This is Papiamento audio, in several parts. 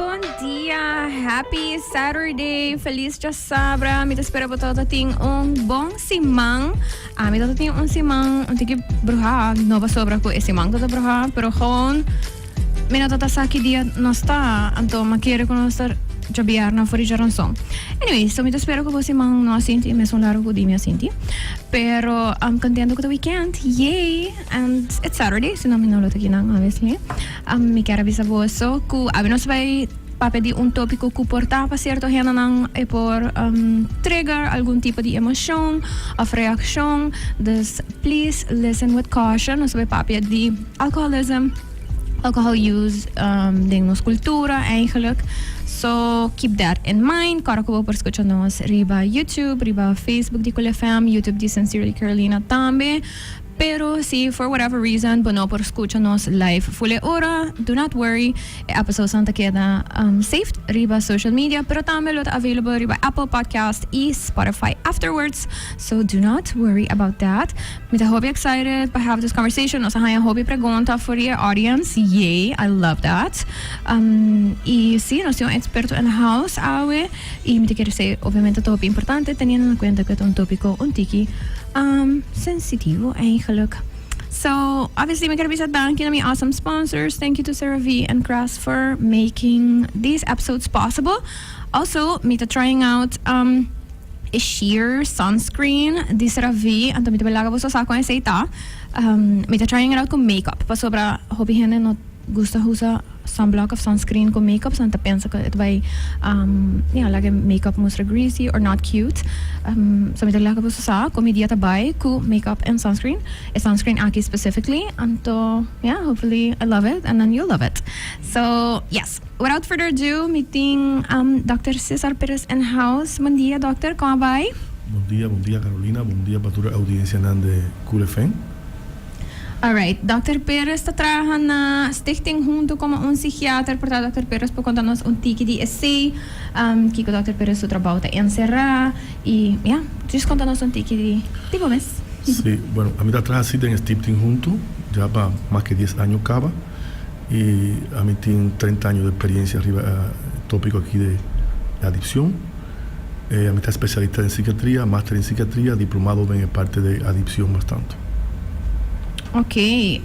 Bon dia, happy Saturday, feliz djasabra. Mi ta spera bo todo tin un bon siman. Ami todo tin un siman un tiki bruha, no pasobra cu e siman todo bruha, pero gewoon mi no ta sa ki dia nos ta, anto mi a kere cu nos ta djabièrnè for di djaranson. Anyway, so mi ta spera cu bo siman no a sinti mesun largo cu di mi a sinti. Pero I'm contento cu ta weekend, yay! And it's Saturday, si no mi no lo ta kinan obviously. Mi kier a bisa boso cu abi nos bay papia di un topico cu por ta pa cierto hendenan e por trigger algun tipo di emocion of reaccion. Dus please listen with caution. Nos bay papia di alcoholism, alcohol use den nos cultura eigenlijk. So keep that in mind. Kòrda cu bo por scucha nos riba YouTube, riba Facebook di Cool FM, YouTube di Sincerely Carolina tambe. Pero si for whatever reason bo no por scucha nos live full e ora, do not worry, e episodesnan ta keda saved riba social media, pero tambe lo ta available riba Apple Podcast y Spotify afterwards, so do not worry about that. Mi ta hopi excited pa have this conversation, nos a haña hopi pregunta for di e audience, yay, I love that. Y si, nos tin un experto in the house awe y mi ta kere say obviamente ta hopi importante teniendo na cuenta cu e ta un topico un tiki Sensitivo eigenlijk. So, obviously mi ker bisa danki na mi awesome sponsors. Thank you to CeraVe and Crest for making these episodes possible. Also, mi ta trying out e sheer sunscreen di CeraVe, anto mi ta bay laga boso sa con esey ta. Mi ta trying it out cu makeup, pasobra hopi hende no gusta usa sunblock of sunscreen cu makeup, so nan ta pensa cu e ta bay ya laga e makeup mustra greasy or not cute. So mi ta laga boso sa cu mi dia ta bay cu makeup en sunscreen, e sunscreen aki specifically, anto ya hopefully I love it and then you'll love it. So yes, without further ado mi tin Doctor Cesar Perez in house. Bon dia doctor, con a bay? Bon dia, bon dia Carolina, bon dia pa tur e audiencianan de Cool FM. Alright, Dòkter Perez ta traha na Stichting Hunto komo un psikiater. Por ta Dòkter Perez por konta nos un tiki di esei, kiko Dòkter Perez su trabou ta enserá i ya, just konta nos un tiki di di bo mes. Sí, bueno, ami ta traha si den Stichting Hunto ya pa mas ke dies año kaba i ami tin treinta año di eksperiensia riba e topiko aki di adikshon. Ami ta especialista den psikiatria, master den psikiatria, diplomado den e parte di adikshon mas tanto. Ok,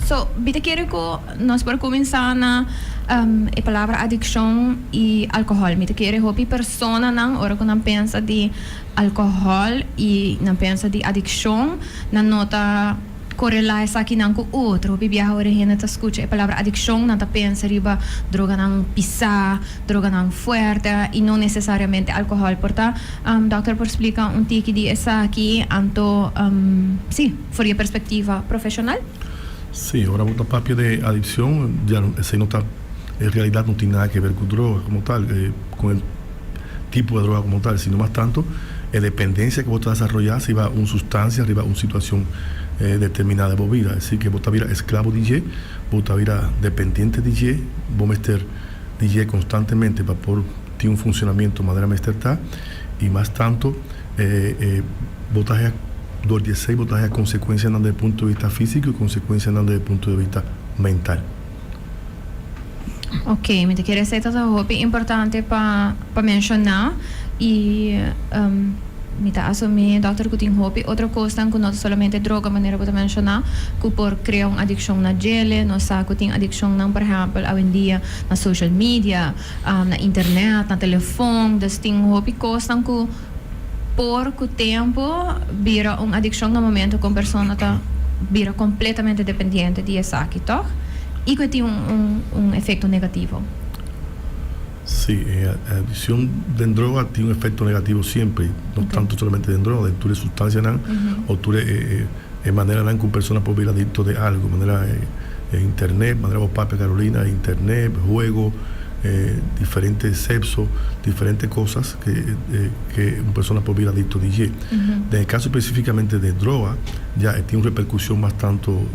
so bi ta kere ku nos por kuminsá na e palabra adikshon i alkohòl. Mi ta kere hopi personanan ora ku nan pensa di alkohòl i nan pensa di adikshon, nan no ta korelá esakinan ku otro. Hopi biaha ora hende ta skucha e palabra adikshon nan ta pensa riba droganan pisá, droganan fuerte i no nesesariamente alkohòl. Por ta dòkter por splika un tiki di esaki anto si for di e perspektiva profeshonal? Si, ora bo ta papia di adikshon ya esei no ta en realidat no tin nada ke ber ku droga komo tal, ku e tipo de droga komo tal, sino mas tanto e dependensia ku bo ta desaroyá riba un sustansia, riba un situashon determiná den bo bida. Esei ke bo ta bira esklabo di dje, bo ta bira dependiente di dje, bo mester di dje konstantemente pa por tin un funcionamiento manera mester ta y mas tanto bo ta haya dor di esey bo ta haya consecuencianan desde punto de vista fisico y consecuencianan desde punto de vista mental. Ok, mi ta kere esey ta hopi importante pa pa menciona y Mi ta asumí, dòkter, ku tin hopi otro kosnan ku no ta solamente droga manera bo ta menshoná, ku por krea un adikshon na djele. Nos sa ku tin adikshonnan, por ehèmpel, awendia na social media, na internet, na telefon. Dus tin hopi kosnan ku por ku tempu bira un adikshon na momento ku un persona ta bira kompletamente dependiente di esaki, tòg? I ku e tin un efekto negativo. Sí, e adiccion den droga tin un efecto negativo siempre, no tanto solamente den droga, den tur e sustancianan o tur e e maneranan cu un persona por bira adicto de algo, manera e internet, manera bo papia Carolina, internet, juego, diferente sexo, diferente cosas que que un persona por bira adicto di dje. Den e caso specificamente de droga ya e tin un repercusion mas tanto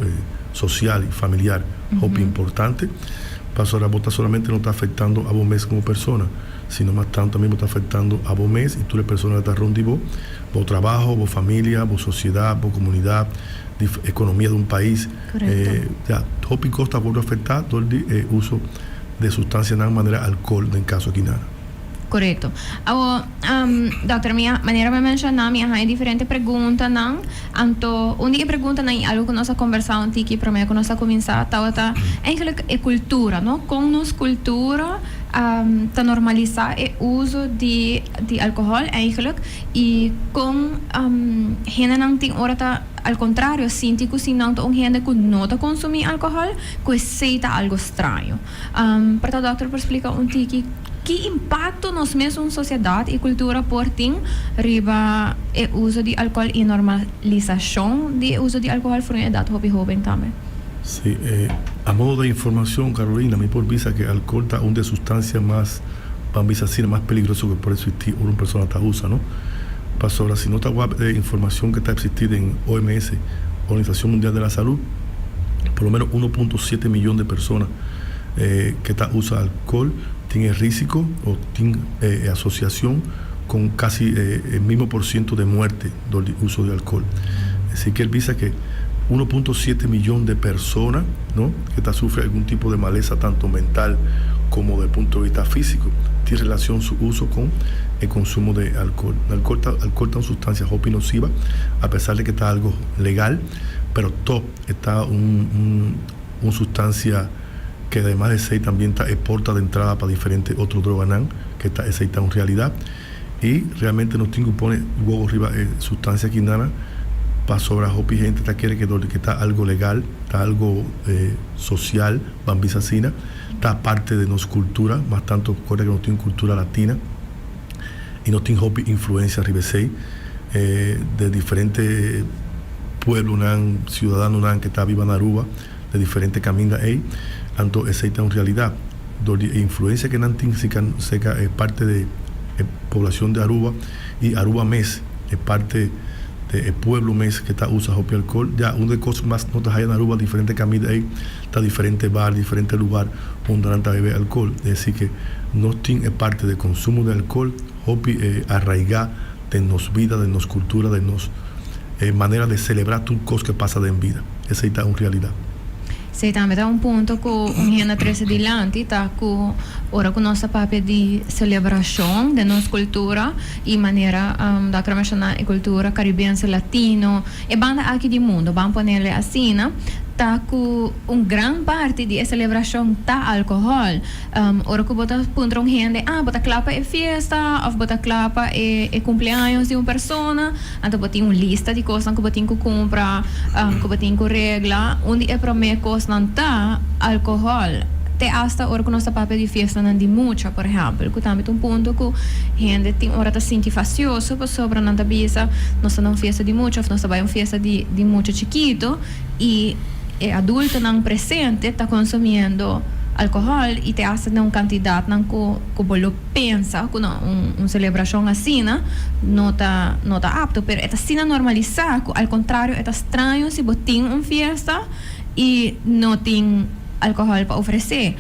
social y familiar hopi importante. Pasobra bo ta solamente no ta afectando abo mes como persona, sino mas tanto también bo ta afectando abo mes y tur e persona cu ta rond di bo, bo trabaho, bo familia, bo sociedad, bo comunidad, di economia di un pais. Ya, hopi cos ta wordo afecta door di e uso di sustansianan manera alcohol den caso aki nan. Correcto. Awo, Dòkter, mi manera mi a menciona, mi a haña diferente preguntanan. Anto, un di e preguntanan y algo cu nos a conversa un tiki prome cu nos a cuminsa tabata eigenlijk e cultura, no? Con nos cultura ta normalisa e uso di alcohol eigenlijk y con hendenan tin ora ta al contrario sinti cu si nan ta un hende cu no ta consumi alcohol cu esey ta algo straño. Por ta dòkter por splika un tiki ki impakto nos mesun sosiedat i kultura por tin riba e uso di alkohòl i normalisashon di e uso di alkohòl for un edat hopi hóben tambe? Sí, a modo de informacion, Carolina, mi por bisa ke alkohòl ta un di e sustansia mas, ban bisa asina, mas peligroso ke por eksistí ora un persona ta usa, no? Pasobra si no ta wak e informacion ke ta eksistí den OMS, Organisacion Mundial de la Salud, por lo menos 1.7 miyon de persona ke ta usa alkohol tin e risiko o tin e asosiashon kon kasi e mismo por siento de muerte dor di uso di alkohol. Esei kier bisa ke 1.7 miyon de persona, no, ke ta sufri algun tipo de malesa tanto mental komo de punto de vista fisiko tin relashon su uso kon e konsumo de alkohol. Alkohol ta alkohol ta un sustansia hopi nosiva apesar de ke ta algo legal pero top e ta un un sustancia ke ademas de esey tambien ta e porta de entrada pa diferente otro droganan ke ta esey ta un realidad y realmente nos tin ku pone wowo riba e sustancia aki nana pasobra hopi hende ta kere ke dor di ke ta algo legal ta algo social ban bisa asina ta parte de nos cultura mas tanto acorda ke nos tin un cultura latina y nos tin hopi influencia riba esey de diferente pueblonan, ciudadanonan ke ta biba na Aruba de diferente caminda ey, anto esey ta un realidad dor di e influencia ke nan tin cerca e parte de e poblacion de Aruba y Aruba mes e parte de e pueblo mes ke ta usa hopi alcohol. Ya un de cos mas no ta haya na Aruba diferente caminda ey ta diferente bar, diferente lugar unda nan ta bebe alcohol. Es decir ke nos tin e parte de consumo de alcohol hopi arraiga den nos bida, den nos cultura, den nos manera de celebra tur cos ke pasa den bida. Esey ta un realidad. Sí, tambe ta un punto ku un hende a trese dilanti ta ku ora ku nos ta papia di selebrashon den nos kultura i manera Dòkter a menshoná e kultura karibense, latino, e banda aki di mundo, ban ponele asina, ta ku un gran parti di e selebrashon ta alkohòl. Ora ku bo ta puntra un hende, ah, bo ta kla pa e fiesta òf bo ta kla pa e kumpleaños di un persona? Anto bo tin un lista di kosnan ku bo tin ku kumpra, ku bo tin ku regla. Un di e promé kosnan ta alkohòl. Te asta ora ku nos ta papia di fiestanan di mucha, por ehèmpel, ku tambe ta un punto ku hende tin ora ta sinti fastioso pasobra nan ta bisa nos ta na un fiesta di mucha òf nos ta bai un fiesta di mucha chikitu i e adultonan presente ta konsumiendo alkohòl i te asta na un kantidatnan ku bo lo pensa ku na un selebrashon asina no ta no ta apto, pero e ta asina normalisá ku al kontrario e ta straño si bo tin un fiesta i no tin alkohòl pa ofresé.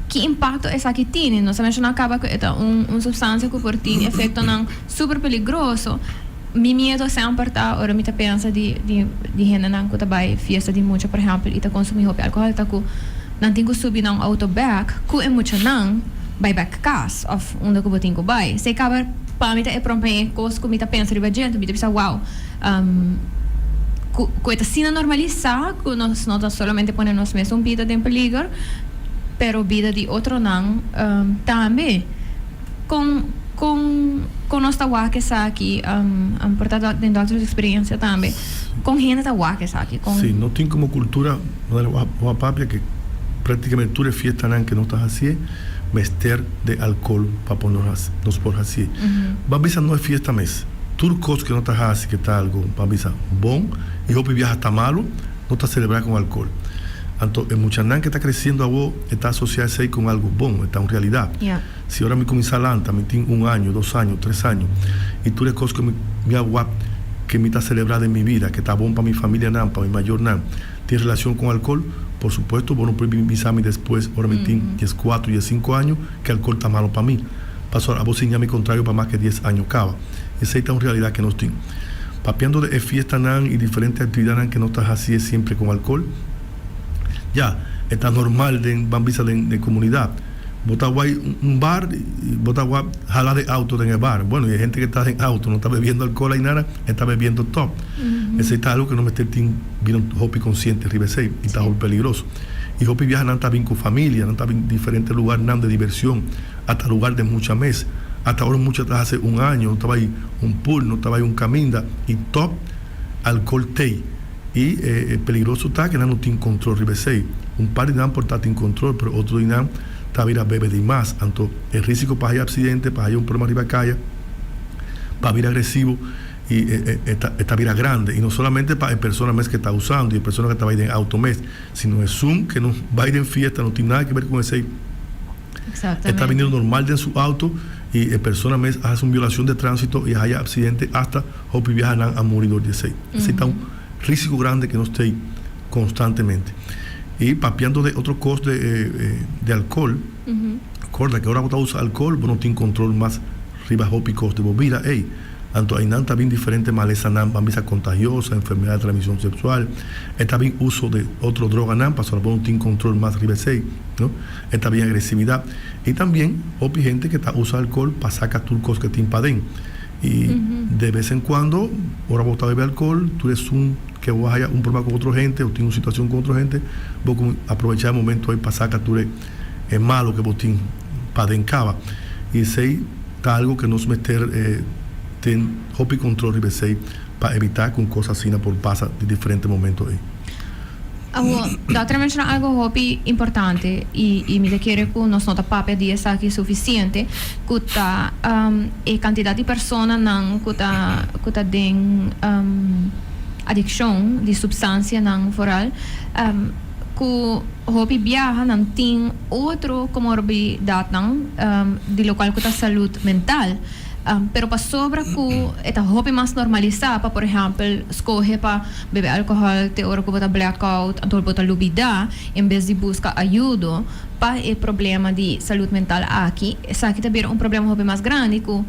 Ki impakto esaki tini? Nos a menshoná kaba ku e ta un supstansia ku por tin efektonan super peligroso. Mi miedo semper ta ora mi ta pensa di di hendenan ku ta bai fiesta di mucha por ehèmpel i ta konsumí hopi alkohòl ta ku nan tin ku subi na un outo bèk ku e muchanan bai bèk kas òf unda ku bo tin ku bai. Esei kaba pa mi ta e promé kos ku mi ta pensa riba dje. Anto mi ta bisa wow ku ku e ta asina normalisá ku nos no ta solamente pone nos mesun bida den peliger pero bida di otronan tambe. Kon kon kon nos ta wak esaki por ta den dòkter su eksperensia tambe kon hende ta wak esaki kon. Si no tin komo kultura manera bo a papia ke praktikamente tur e fiestanan ke nos ta hasié mester de alkohol pa por nos nos por hasié. Bo a bisa no e fiesta mes tur kos ke nos ta hasi ke ta algo bo a bisa bon i hopi biaha ta malu no ta selebrá kon alkohol. Anto e muchanan ke ta kresiendo awo e ta asosiá esei kon algo bon e ta un realidat. Si ora mi kuminsá lanta, mi tin un año, dos año, tres año, i tur e kos ku mi mi a wak ke mi ta selebrá den mi bida, ke ta bon pa mi familianan, pa mi mayornan, tin relashon ku alkohol, por supuesto bo no por bin bisa mi despues ora mi tin 14, 15 año ke alkohol ta malo pa mi. Pasobra abo siña mi kontrario pa mas ke 10 año kaba. Esei ta un realidat ke nos tin. Papiando di e fiestanan i diferente aktividatnan ke nos ta hasié siempre ku alkohol. Ya, e ta normal den, ban bisa den comunidad. Bo ta wak un bar y bo ta wak hala di auto den e bar. Bueno, y e hende cu ta den auto no ta bebiendo alcohol y nada, e ta bebiendo toch. Esey ta algo cu nos mester tin bira hopi consciente riba esey y ta hopi peligroso. Y hopi biaha nan ta bin cu familia, nan ta bin diferente lugar nan di diversion, hasta lugar di mucha mes. Hasta ora mucha ta haci un aña, no ta bay un pool, no ta bay un caminda y toch alcohol t'ey. Y e peligroso ta cu nan no tin control riba esey. Un par di nan por ta tin control, pero otro di nan ta bira bebe di mas. Anto e risico pa haya accidente, pa haya un problema riba caya, pa bira agresivo y e ta bira grande. Y no solamente pa e persona mes cu ta usando y e persona cu ta bay den auto mes, sino esun cu no bay den fiesta, no tin nada que ver cu esey. E ta biniendo normal den su auto y e persona mes a haci un violacion de transito y a haya accidente, hasta hopi biaha nan a muri door di esey. Esey ta un risico grande cu nos tey constantemente. Y papiando de otro cos de alcohol, corda cu ora bo ta usa alcohol bo no tin control mas riba hopi cos di bo bida ey. Anto aynan ta bin diferente malesanan, ban bisa contagiosa, enfermedad de transmision sexual, e ta bin uso de otro droganan pasobra bo no tin control mas riba esey, no? E ta bin agresividad. Y tambien hopi hende cu ta usa alcohol pa saca tur cos cu tin paden. Y de vez en cuando ora bo ta bebe alcohol, tur esun cu bo haya un problema cu otro hende o tin un situacion cu otro hende, bo cu aprovecha e momento ey pa saca tur e malo cu bo tin paden caba. Y esey ta algo cu nos mester tin hopi control riba esey pa evita cu un cos asina por pasa di diferente momento ey. Awo, Dòkter a menciona algo hopi importante y y mi ta kere cu nos no ta papia di esaki suficiente, cu ta e cantidad di personanan cu ta cu ta den adiccion di substancianan vooral, cu hopi biaha nan tin otro comorbidadnan di locual cu ta salud mental. Pero pasobra cu e ta hopi mas normalisa pa por ehempel scoge pa bebe alcohol te ora cu bo ta blackout anto bo ta lubida en bes di busca ayudo pa e problema di salud mental aki, esaki ta bira un problema hopi mas grandi cu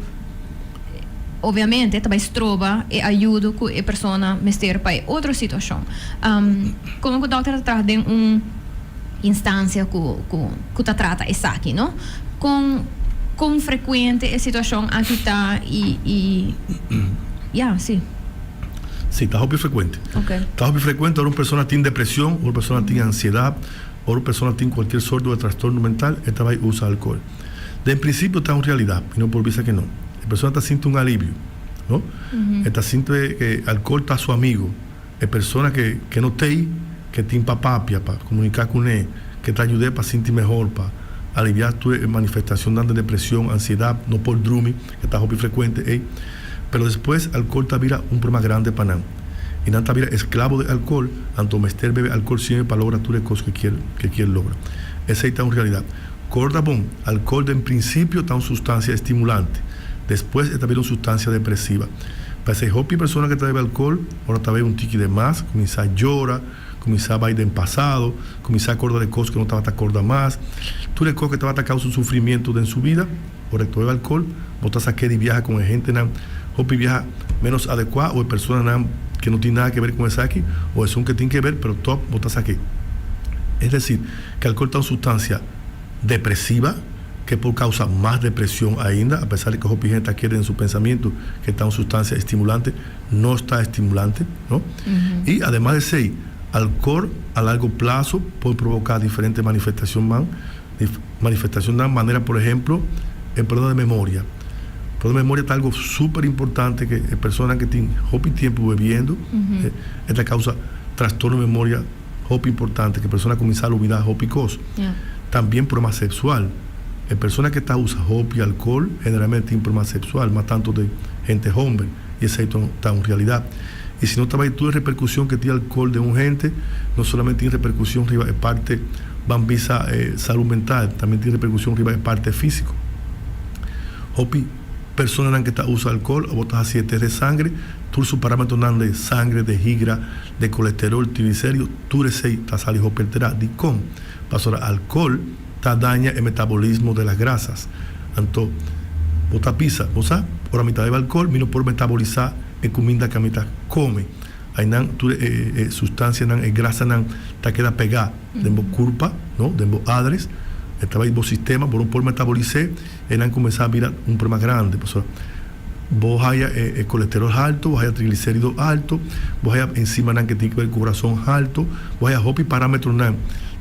obviamente ta bay stroba e ayudo cu e persona mester pa e otro situacion. Como cu dokter ta traha den un instancia cu cu ta trata esaki, no? Con con frecuente e situacion aki ta y y ya, si. Si, ta hopi frecuente. Okay. Ta hopi frecuente ora un persona tin depresion, ora un persona tin ansiedad, ora un persona tin cualkier sorto de trastorno mental, e ta bay usa alcohol. Den principio ta un realidad y no por bisa que no. E persona ta sinti un alivio, no? E ta sinti que alcohol ta su amigo. E persona ke ke no tei, ke tin pa papia, pa komuniká kuné, ke ta yud'é pa sinti mehor, pa aliviá tur e manifestacionnan di depresion, ansiedat, no por drumi, ke ta hopi frekuente ei. Pero despues alkohol ta bira un problema grande pa nan. I nan ta bira esklabo di alkohol, anto mester bebe alkohol siempre pa logra tur e kos ke kier ke kier logra. Esei ta un realidat. Korda bon, alkohol den prinsipio ta un sustansia estimulante, despues e ta bira un sustansia depresiva. P'esei hopi persona ke ta bebe alkohol, ora ta bebe un tiki de mas, kuminsá yora, kuminsá bai den pasado, kuminsá korda de kos ku no tabata korda mas. Tur e kos ke tabata kausa un sufrimiento den su bida, ora ku ta bebe alkohol, bo ta sak'é di biaha ku e hentenan hopi biaha ménos adekuá o e personanan ke no tin nada ke ber ku esaki o esun ke tin ke ber, pero tòg bo ta sak'é. Es desir, ke alkohol ta un sustansia depresiva ke por causa mas depresion ainda, a pesar di ke hopi hende ta kere den su pensamiento ke ta un sustancia estimulante, no sta estimulante, no? Y ademas di esey, alcohol a largo plazo por provoca diferente manifestacionman, manifestacionnan manera por ehemplo e problema de memoria. Problema de memoria ta algo super importante ke e personanan ke tin hopi tiempo bebiendo, e ta causa trastorno de memoria. Hopi importante ku e persona kuminsá lubidá hopi kos. Tambien problema seksual. E persona ke ta usa hopi alkohol generalmente tin problema seksual, mas tanto den hente homber, i esei ta un realidat. I si no ta bai tur e reperkushon ke tin alkohol den un hente, no solamente tin reperkushon riba e parte ban bisa salud mental, tambe tin reperkushon riba e parte físiko. Hopi personanan ke ta usa alkohol abo ta hasi e test de sangre, tur su parámetronan de sangre, de higra, de colesterol, triglicérido, tur esey ta sali hopi alterá. Dikon? Pasobra alcohol ta daña e metabolismo de las grasas. Anto, bo ta bisa, bo sa, ora mi ta bebe alcohol, mi no por metabolisá e cuminda cu mi ta come. Einan tur e e sustansianan, e grasanan ta keda pegá den bo kurpa, no, den bo adres, e ta bai bo sistema, bo no por metabolis'é, einan kuminsá bira un problema grandi, pasobra bo haya e e kolesterol haltu, bo haya triglisérido haltu, bo haya enzimanan ke tin ke ber ku kurason haltu, bo haya hopi parámetronan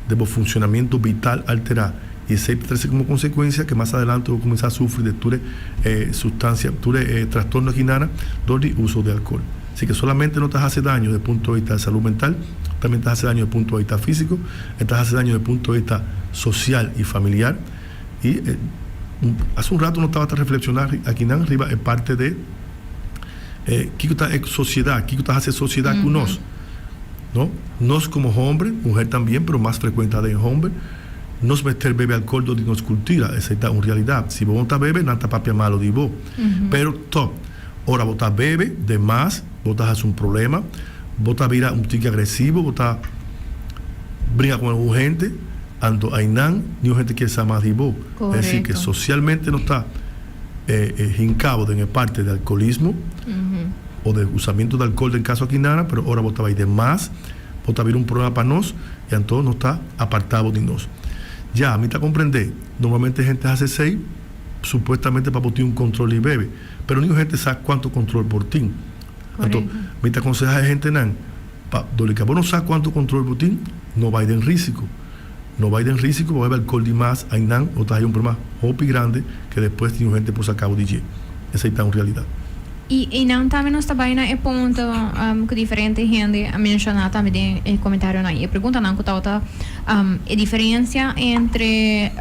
den bo funshonamentu vital alterá. I esei ta trese komo konsekuensia ke mas adelante bo kuminsá sufri di tur e sustansia, tur e trastorno akinana dor di uso di alkohol. Así ke solamente no ta hasi daño di punto di bista di salú mental, tambe ta hasi daño di punto di bista físiko, e ta hasi daño di punto di bista sosial i familiar. I hace un rato nos tabata reflekshoná akinan riba e parte de kiko ta e sosiedat, kiko ta hasi e sosiedat ku nos, no? Nos komo hombre, muher tambien, pero mas frekuente ta den homber. Nos mester bebe alcohol dor di nos cultura, esey ta un realidad. Si bo no ta bebe, nan ta papia malo di bo. Pero top, ora bo ta bebe de mas, bo ta haci un problema, bo ta bira un tiki agresivo, bo ta bringa cu algun hende, anto aynan niun hende kier sa mas di bo. Es decir, que socialmente nos ta hinca bo den e parte di alcoholismo, o di usamiento di alcohol den caso aki nana, pero ora bo ta bay de mas, Bo ta bira un prueba pa nos, i anto nos ta apartá bo di nos. Ya, mi ta komprendé, normalmente hende hasi esei supuestamente pa bo tin un kontrol di bebe, pero niun hende sa kuantu kontrol por tin. Anto, mi ta konsehá e hendenan pa dor di ke bo no sa kuantu kontrol bo tin, no bai den rísiko. No bai den rísiko pa bebe alkohol di mas, ainan bo ta haña un problema hopi grandi ke despues niun hende por saka bo di dje. Esei ta un realidat. I einan tambe nos ta bai na e punto ku diferente hende a menshoná tambe den e komentarionan i e preguntanan ku tabata e diferensia entre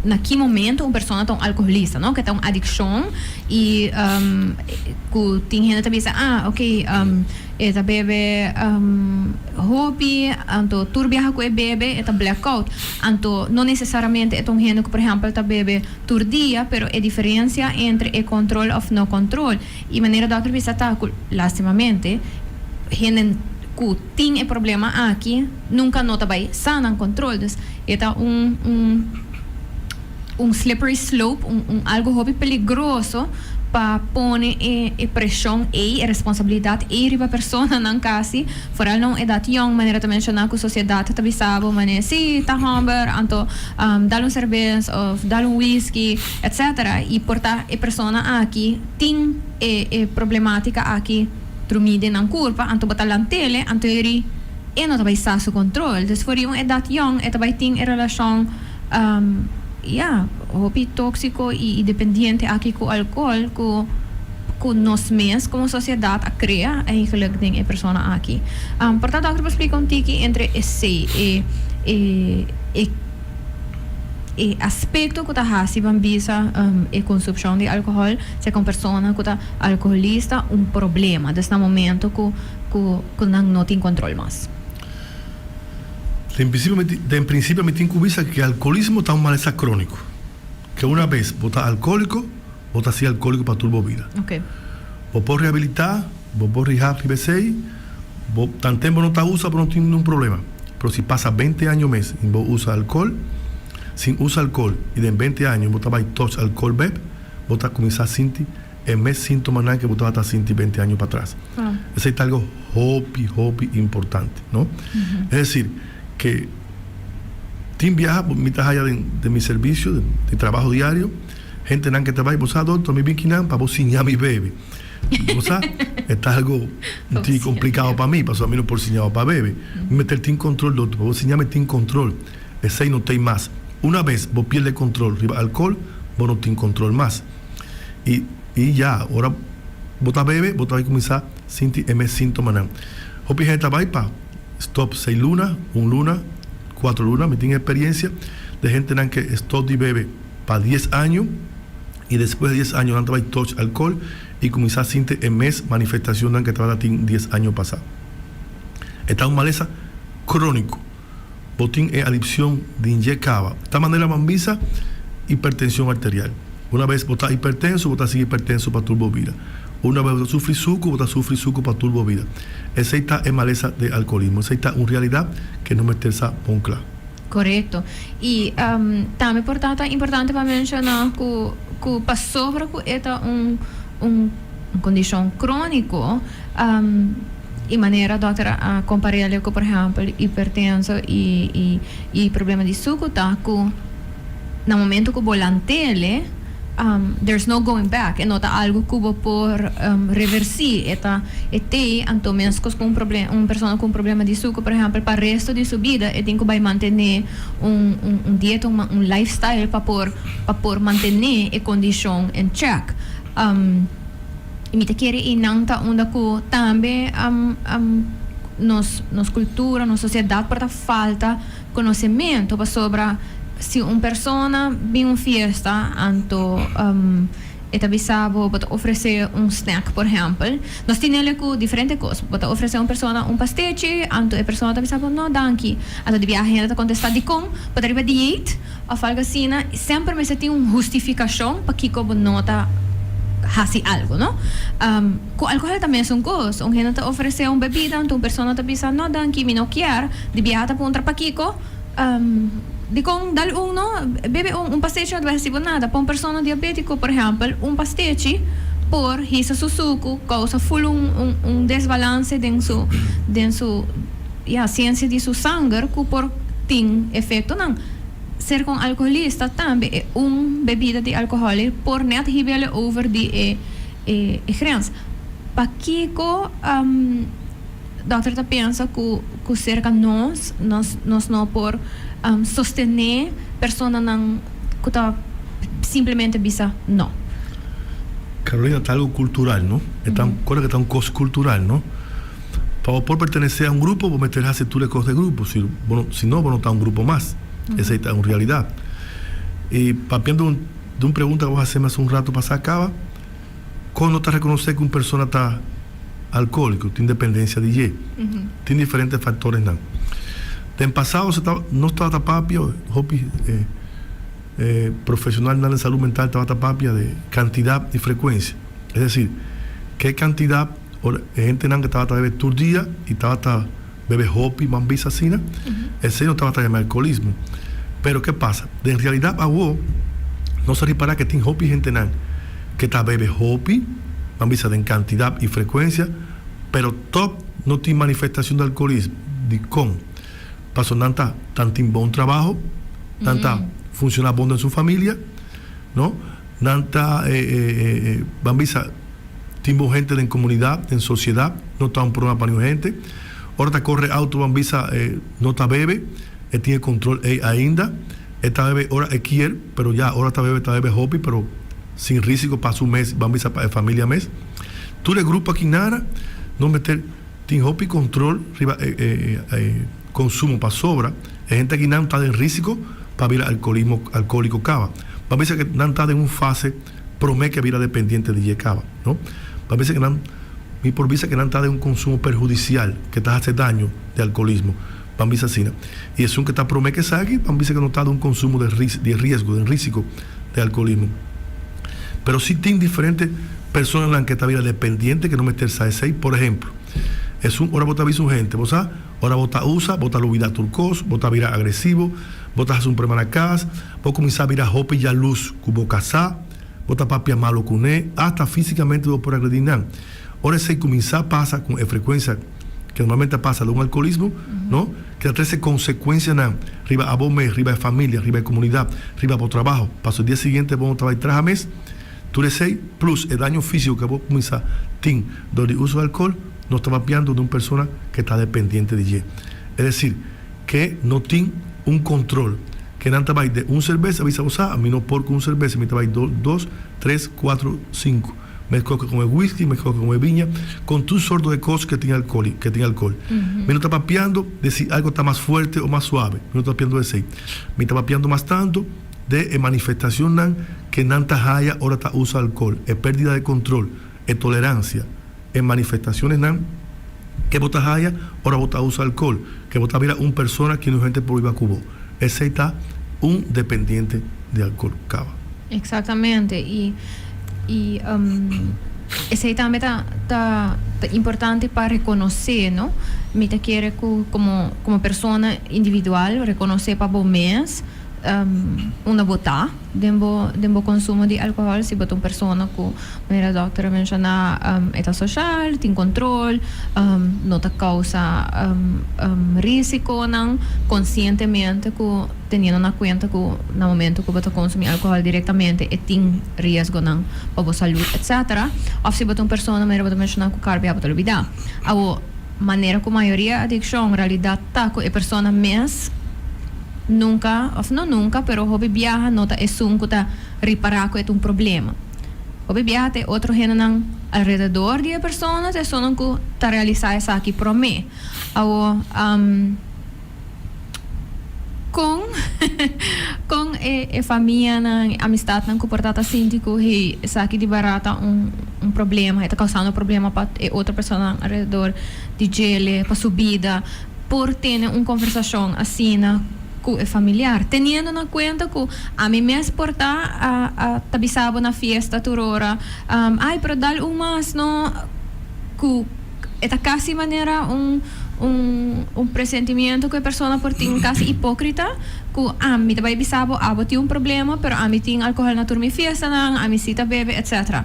na ki momento un persona ta un alkoholista, no, ke ta un adikshon i ku tin hende ta bisa ah oke e ta bebe hopi anto tur biaha ku e bebe e ta blackout anto no nesesariamente e ta un hende ku por ehèmpel ta bebe tur dia, pero e diferencia entre e control of no control y manera dokter bisa ta cu lastimamente hende cu tin e problema aki nunca no ta bay sa nan control, dus e ta un un un slippery slope, un un algo hopi peligroso pa pone e e presion ey, e responsabilidad ey riba personanan casi. Foral na un edat yong, manera ta menshoná ku sosiedat ta bisa bo manera si ta hòmber anto dal un serbes òf dal un whisky etcetera i por ta e persona aki tin e e problemátika aki drumí den nan kurpa anto bo ta lant'ele anto e ri e no ta bai sa su kontrol. Dus for di un edat yong e ta bai tin e relashon ya hopi tóksiko i dependiente aki ku alkohòl ku. Ku nos mes komo sosiedat a krea eigenlijk den e persona aki. Por ta dòkter por splika un tiki entre esei, e e e e aspekto ku ta hasi ban bisa e konsumshon di alkohòl serka un persona ku ta alkoholista un problema, dus na momento ku ku ku nan no tin kontrol mas. Den prinsipio mi den prinsipio mi tin ku bisa ku alkoholismo ta un malesa króniko, ke una bes bo ta alkoholiko, Bo ta sigui alcoholico pa tur bo bida. Bo por rehabilita, bo por rehab riba esey, bo tanten bo no ta usa bo no tin ningun problema. Pero si pasa bente año mes y bo usa alcohol, sin usa alcohol y den bente año bo ta bay touch alcohol beb, bo ta cuminsa sinti e mes sintomanan ke bo tabata sinti bente año patras. Esey ta algo hopi hopi importante, no? Es decir, ke tin biaha mi ta haya den mi servicio, den trabaho diario, Hentenan ke ta bai, bo sa doktor, mi bin kinan pa bo siña mi bebe. Bo sa, e ta algo un tiki komplikado pa mi, pasobra mi no por siña bo pa bebe. Mi mester tin kontrol, doktor, pa bo siña mi tin kontrol. Esei no tei mas. Una bes bo pierde kontrol riba alkohol, bo no tin kontrol mas. I i ya, ora bo ta bebe, bo ta bai kuminsá sinti e mes síntomanan. Hopi hende ta bai pa stòp sei luna, un luna, kuatro luna. Mi tin eksperiensia di hentenan ke stòp di bebe. Pa dies año y despues di dies año nan ta bay touch alcohol y cuminsa sinti e mes manifestacionnan ke tabata tin dies año pasa. E ta un malesa cronico. Bo tin e adiccion di inje caba. Ta manera ban bisa hipertension arterial. Una bes bo ta hipertenso bo ta sigui hipertenso pa tur bo bida. Una bes bo ta sufri sucu bo ta sufri sucu pa tur bo bida. Esey ta e malesa di alcoholismo. Esey ta un realidad ke no mester sa bon cla. Korekto. I tambe por ta ta importante pa menshoná ku ku pasobra ku e ta un un un kondishon króniko i manera dòkter a kompar'é ku por ehèmpel hipertenso i i problema di suku ta ku na momento ku bo lant'é there's no going back, e no ta algu ku bo por reversí, e ta e t'ei. Anto meskos ku un problem un persona ku un problema di suku, por ehèmpel, pa resto di su bida e tin ku bai mantené un un dieta, un lifestyle pa por mantené e kondishon en check. I mi ta kere einan ta unda ku tambe nos kultura, nos sosiedat por ta falta konosementu, pasobra si un persona bin un fiesta, anto e ta bisa bo, bo ta ofresé un snack, por ehèmpel. Nos tin ele ku diferente kos. Bo ta ofresé un persona un pastechi, anto e persona ta bisa bo: "No, danki." Anto di biaha hende ta kontestá: "Dikon? Bo ta riba dieet?" òf algu asina. Semper mester tin un hustifikashon pakiko bo no ta hasi algu, no? Ku alkohòl ta mesun kos. Un hende ta ofresé un bebida, anto un persona ta bisa: "No, danki, mi no kier." Di biaha ta puntra pakiko. Dikon? Dal un, no? Bebe un pastechi no ta bai hasi bo nada. Pa un persona diabétiko, por ehèmpel, un pastechi por hisa su suku, kousa ful un desbalanse den su, ya, siensia di su sanger ku por tin efektonan. Ser ku alkoholista tambe, e un bebida di alkohòl por net hib'é over di e grens. Pakiko dòkter ta pensa ku serka nos no por sostené personanan ku ta simplemente bisa no? Carolina, ta algu kultural, no? Ta kos ku ta un kos kultural, no? Pa por pertenesé na un grupo, bo mester hasi tur kos di grupo. Si, bueno, si no, bo no ta un grupo mas. Esei ta un realidat. I papiando di un pregunta ku bo a hasi mas un ratu pasá kaba, kon ta rekonosé ku un persona ta alkohóliko, tin dependensia di dje? Tin diferente faktornan. Den pasado nos tabata papia, hopi profeshonalnan di salú mental tabata papia di kantidat i frekuensia. Es desir, ke kantidat hendenan ku tabata bebe tur dia i tabata bebe hopi, ban bisa asina, esei no tabata yama alkoholismo. Pero ke pasa? En realidat awor nos a ripará ku tin hopi hendenan ku ta bebe hopi, ban bisa den kantidat i frekuensia, pero tòg no tin manifestashon di alkoholismo. Dikon? Pasobra nan ta tin bon trabou, nan ta funshoná bon den su famia, no? Nan ta, ban bisa, tin bon hende den komunidat, den sosiedat, no ta un problema pa ningun hende. Ora ta kore outo, ban bisa, no ta bebe, e tin kontrol ei ainda. E ta bebe ora e kier, pero ya ora ta bebe hopi, pero sin rísiko pa su mes, ban bisa pa e famia mes. Tur e grupo aki nada, no mester tin hopi kontrol riba konsumo pasobra e hende aki nan ta den rísiko pa bira alkoholismo alkohóliko kaba. Ban bisa ku nan ta den un fase promé ku bira dependiente di dje kaba, no? Ban bisa ku nan, mi por bisa ku nan ta den un konsumo perhudisial ku ta hasi daño di alkoholismo, ban bisa asina. I esun ku ta promé ku esaki, ban bisa ku no ta den un konsumo di riesgo, den rísiko di alkoholismo. Pero si tin diferente personanan ku ta bira dependiente ku no mester sa esei. Por ehèmpel, esun ora bo ta bisa un hende: "Bo sa, ora bo ta usa, bo ta lubidá tur kos, bo ta bira agresivo, bo ta hasi un problema na kas, bo kuminsá bira hopi yalurs ku bo kasá, bo ta papia malu kuné, asta físikamente bo por agredí nan." Ora esei kuminsá pasa ku e frekuensia ku normalmente pasa den un alkoholismo, no? Ku ta trese konsekuensianan riba abo mes, riba e famia, riba e komunidat, riba bo trabou. Pasobra dia siguiente bo no ta bai traha mes. Tur esei, plus e daño físiko ku bo kuminsá tin dor di uso di alkohòl, nos ta papiando di un persona ku ta dependiente di dje. Es desir, ku no tin un kontrol, ku nan ta bai di un serbes, a bisa: "Bo sa, mi no por ku un serbes, mi ta bai dos, tres, kuater, sinku. Meskos ku e whisky, meskos ku e biña, ku tur sorto di kos ku tin alkohòl." Mi no ta papiando di si algu ta mas fuerte òf mas suave. Mi no ta papiando di esei. Mi ta papiando mas tantu di e manifestashonnan ku nan ta haya ora ta usa alkohòl, e pèrdida di kontrol, e toleransia, e manifestashonnan ku bo ta haya ora bo ta usa alkohòl, ku bo ta bira un persona ku no hende por biba ku bo. Esei ta un dependiente di alkohòl kaba. Eksaktamente. I esei tambe ta importante pa rekonosé, no? Mi ta kere ku komo persona individual rekonosé pa bo mes. Unda bo ta den bo den bo consumo di alcohol, si bo ta un persona cu manera doctor a menciona e ta social, tin control, no ta causa risiconan conscientemente cu teniendo na cuenta cu na momento cu bo ta consumi alcohol directamente e tin riesgonan pa bo salud etc. Of si bo ta un persona manera bo ta menciona cu carbia bo ta lubida. Awo manera cu mayoria adiccion realidad ta cu e persona mes Nunka, òf no nunka, pero hopi biaha no ta esun ku ta ripará ku e ta un problema. Hopi biaha ta e otro hendenan alrededor di e persona ta esunnan ku ta realisá esaki promé. Awor, kon kon e e famianan, e amistatnan ku por ta ta sinti ku hey, esaki di bará ta un un problema, e ta kousando problema pa e otro personanan alrededor di djele, pa su bida. por tene un conversacion asina cu e familiar, teniendo na cuenta cu ami mes por ta a a ta bisa bo na fiesta tur ora, ay pero dal un mas no, cu e ta casi manera un un un presentimiento cu e persona por tin casi hipocrita, cu ami ta bay bisa bo abo tin un problema pero ami tin alcohol na tur mi fiestanan, ami si ta bebe etc.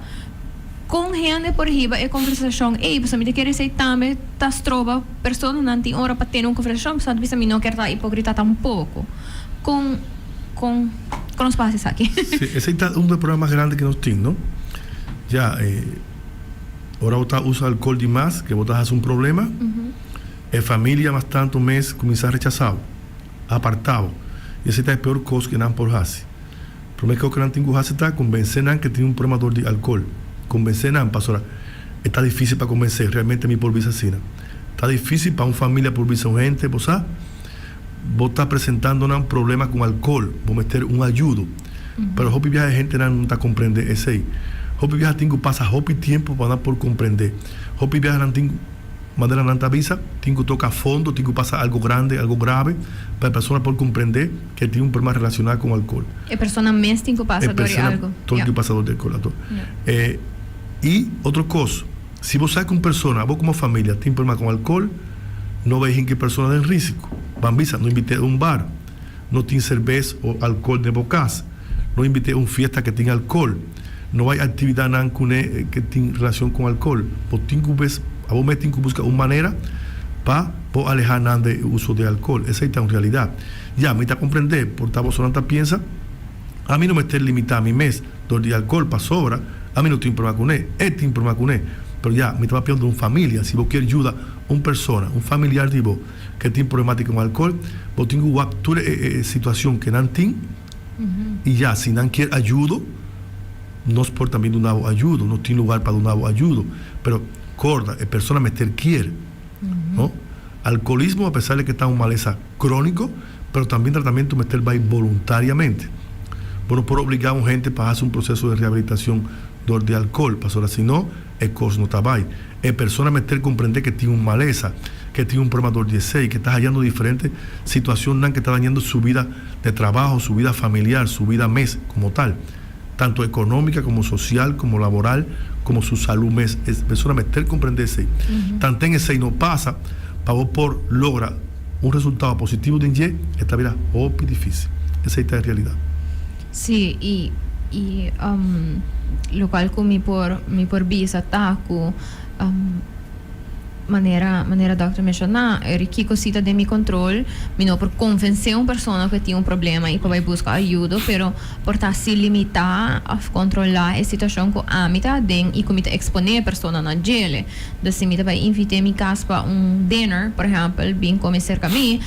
Kon hende por hiba e konversashon ei? Pasobra mi ta kere esei tambe ta stroba personanan tin ora pa tene un konversashon, pasobra nan ta bisa mi no kier ta hipokrita tampoko. Kon kon kon nos por hasi esaki? Sí, esei ta un di e problema mas grandi ku nos tin, no? Ya, ora bo ta usa alkohol di mas, ke bo ta hasi un problema, e familia mas tantu mes kuminsá rechasá bo, apartá bo. I esei ta e peor kos ku nan por hasi. Prome kos ku nan tin ku hasi ta konbensé nan ke tin un problema dor di alkohol. Konbensé nan, pasobra e ta difísil pa konbensé, realmente mi por bisa asina. Ta difísil pa un familia por bisa un hende, bo sa, bo ta presentando nan problema ku alkohol, bo mester un ayudo. Pero hopi biaha e hentenan no ta komprendé esei. Hopi biaha tin ku pasa hopi tiempo pa nan por komprendé. Hopi biaha nan tin ku. Manera nan ta bisa, tin ku toka fondo, tin ku pasa algo grande, algo grave, pa e persona por komprendé ke tin un problema relashoná ku alkohol. E persona mes tin ku pasa dor di algo. E persona tin ku pasa dor di alkohol. Anto, i otro kos, si bo sa ku un persona, abo komo familia, tin problema ku alkohol, no bai hinka e persona den risiko. Ban bisa, no invit'é un bar, no tin serbes o alkohol den bo kas, no invit'é un fiesta ke tin alkohol. No hay actividadnan cune ke tin relacion con alcohol. Bo tin cu bes, abo mes tin cu busca un manera pa bo aleha nan de e uso de alcohol. Esey ta un realidad. Ya, mi ta comprende, por ta bosonan ta piensa, ami no mester limita mi mes dor di alcohol pasobra ami no tin problema cune, e tin problema cune. Pero ya, mi ta papiando di un familia, si bo kier yuda un persona, un familiar di bo ke tin problematica con alcohol, bo tin cu wak tur e situacion ke nan tin, I ya, si nan kier ayudo, nos por tambe duna bo ayudo. No tin lugar pa duna bo ayudo. Pero corda, e persona mester kier. No? Alcoholismo, a pesar de que ta un malesa cronico, pero tambe tratamento mester bay voluntariamente. Bo no por obliga un hende pa haci un proceso de rehabilitacion dor di alcohol, pasobra si no, e cos no ta bay. E persona mester comprende ke tin un malesa, ke tin un problema dor di esey, ke ta hayando diferente situacionnan ke ta dañando su vida de trabaho, su vida familiar, su vida mes como tal, tanto economica como social, como laboral, como su salud mes. E persona mester comprende esey. Tanten esey no pasa, pa bo por logra un resultado positivo den dje, e ta bira hopi dificil. Esey ta e realidad. Sí, y y locual cu mi por mi por bisa ta cu manera manera doctor menciona eri kico si ta den mi control mi no por convence un persona cu e tin un problema y pa bay busca ayudo pero por ta si limita of controla e situacion cu ami ta aden y cu mi ta expone e persona na djele. Dus si mi ta bay invite mi cas pa un dinner por ehempel bin come cerca mi.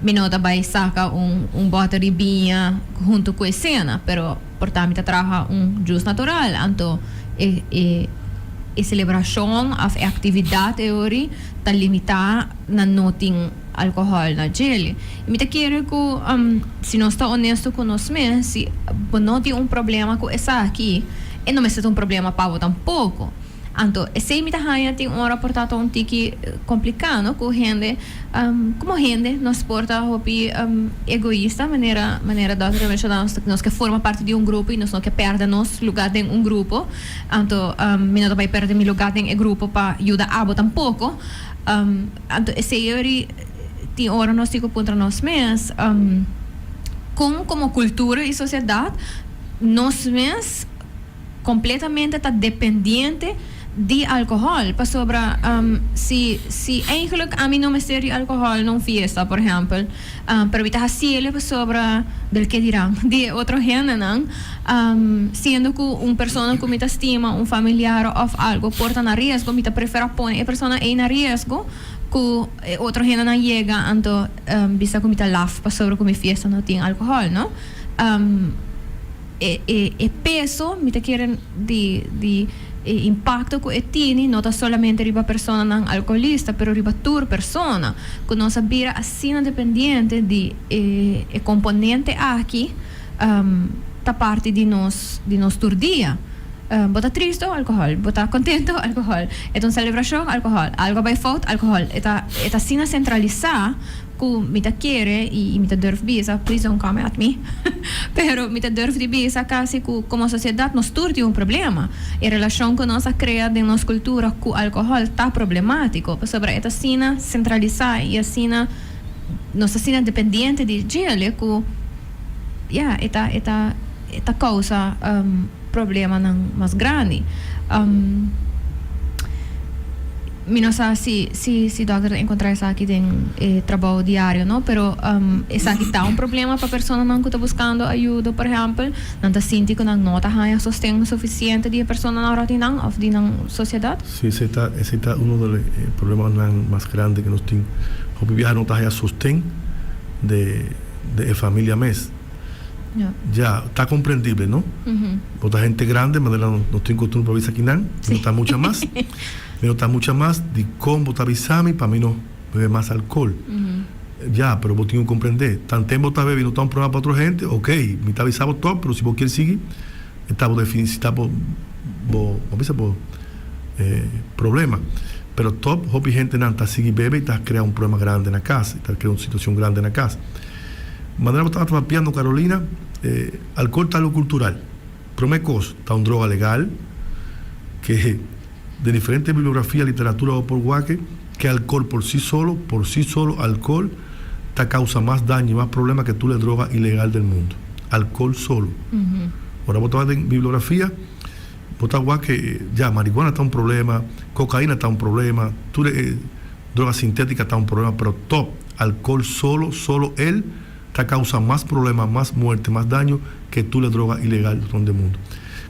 Mi no ta bai saka un un bòter di biña huntu ku e sena, pero por ta mi ta traha un jus natural. Anto e e e selebrashon òf e aktividat e ori ta limitá na no tin alkohòl na djele. I mi ta kere ku si nos ta onesto ku nos mes, si bo no tin un problema ku esaki, e no mester ta un problema pa bo tampoko. Anto esei mi ta haña tin ora por ta ta un tiki kompliká no ku hende komo hende nos por ta hopi egoista manera manera dòkter a menshoná nos nos ke forma parti di un grupo i nos no ke pèrdè nos lugá den un grupo anto mi no ta bai pèrdè mi lugá den e grupo pa yuda abo tampoko anto esei yori tin ora nos tin ku puntra nos mes. Kon komo kultura i sosiedat nos mes kompletamente ta dependiente di alkohòl. Pasobra si eigenlijk ami no mester di alkohòl na un fiesta, por ehèmpel, pero mi ta hasié pasobra del ke dirán di otro hendenan, siendo ku un persona ku mi ta stima, un familiar òf algu por ta na riesgo, mi ta preferá pone e persona ei na riesgo ku otro hendenan yega anto bisa ku mi ta laf pasobra ku mi fiesta no tin alkohòl, no? E peso, mi ta kere, di e impakto ku e tini no ta solamente riba personanan alkoholista, pero riba tur persona ku nos a bira asina dependiente di e komponente aki, ta parti di nos tur dia. Bo ta tristu, alkohòl. Bo ta kontentu, alkohòl. E ta un selebrashon, alkohòl. Algu a bai fout, alkohòl. E ta asina sentralisá ku mi ta kere i mi ta durf bisa, please don't come at me, pero mi ta durf di bisa kasi ku komo sosiedat nos tur tin un problema. E relashon ku nos a krea den nos kultura ku alkohòl ta problemátiko pasobra e ta asina sentralisá i asina nos ta asina dependiente di djele ku, ya, e ta kousa problemanan mas grandi. Mi no sa si dòkter ta enkontrá esaki den e trabou diario, no, pero esaki ta un problema pa personanan ku ta buskando ayudo, por ehèmpel, nan ta sinti ku nan no ta haña sosten sufisiente di e personanan rònt di nan òf di nan sosiedat? Sí, esei ta uno di e problemanan mas grandi ku nos tin. Hopi biaha no ta haña sosten di e familia mes. Ya, ta komprendibel, no? Bo ta hende grandi, manera nos tin kostumber pa bisa akinan, no ta mucha mas. Mi no ta mucha mas di kon bo ta bisa mi pa mi no bebe mas alkohol. Ya, pero bo tin ku komprendé. Tanten bo ta bebe i no ta un problema pa otro hende, ok, mi ta bisa bo tòg, pero si bo kier sigui, e ta bo defini, si ta bo, bo bisa bo problema. Pero tòg hopi hendenan ta sigui bebe i ta krea un problema grandi na kas, i ta krea un situashon grandi na kas. Manera bo tabata papiando, Carolina, alkohol ta algu kultural. Promé kos, ta un droga legal, ke den diferente bibliografia, literatura bo por wak ke alkohol por si solo, alkohol ta kousa mas daño i mas problema ke tur e droga ilegal del mundu. Alkohol solo. Ora bo ta wak den bibliografia, bo ta wak ke ya marihuana ta un problema, kokaina ta un problema, tur e droga sintétika ta un problema, pero tòg alkohol solo, solo el ta kousa mas problema, mas muerte, mas daño ke tur e droga ilegal rònt den mundu.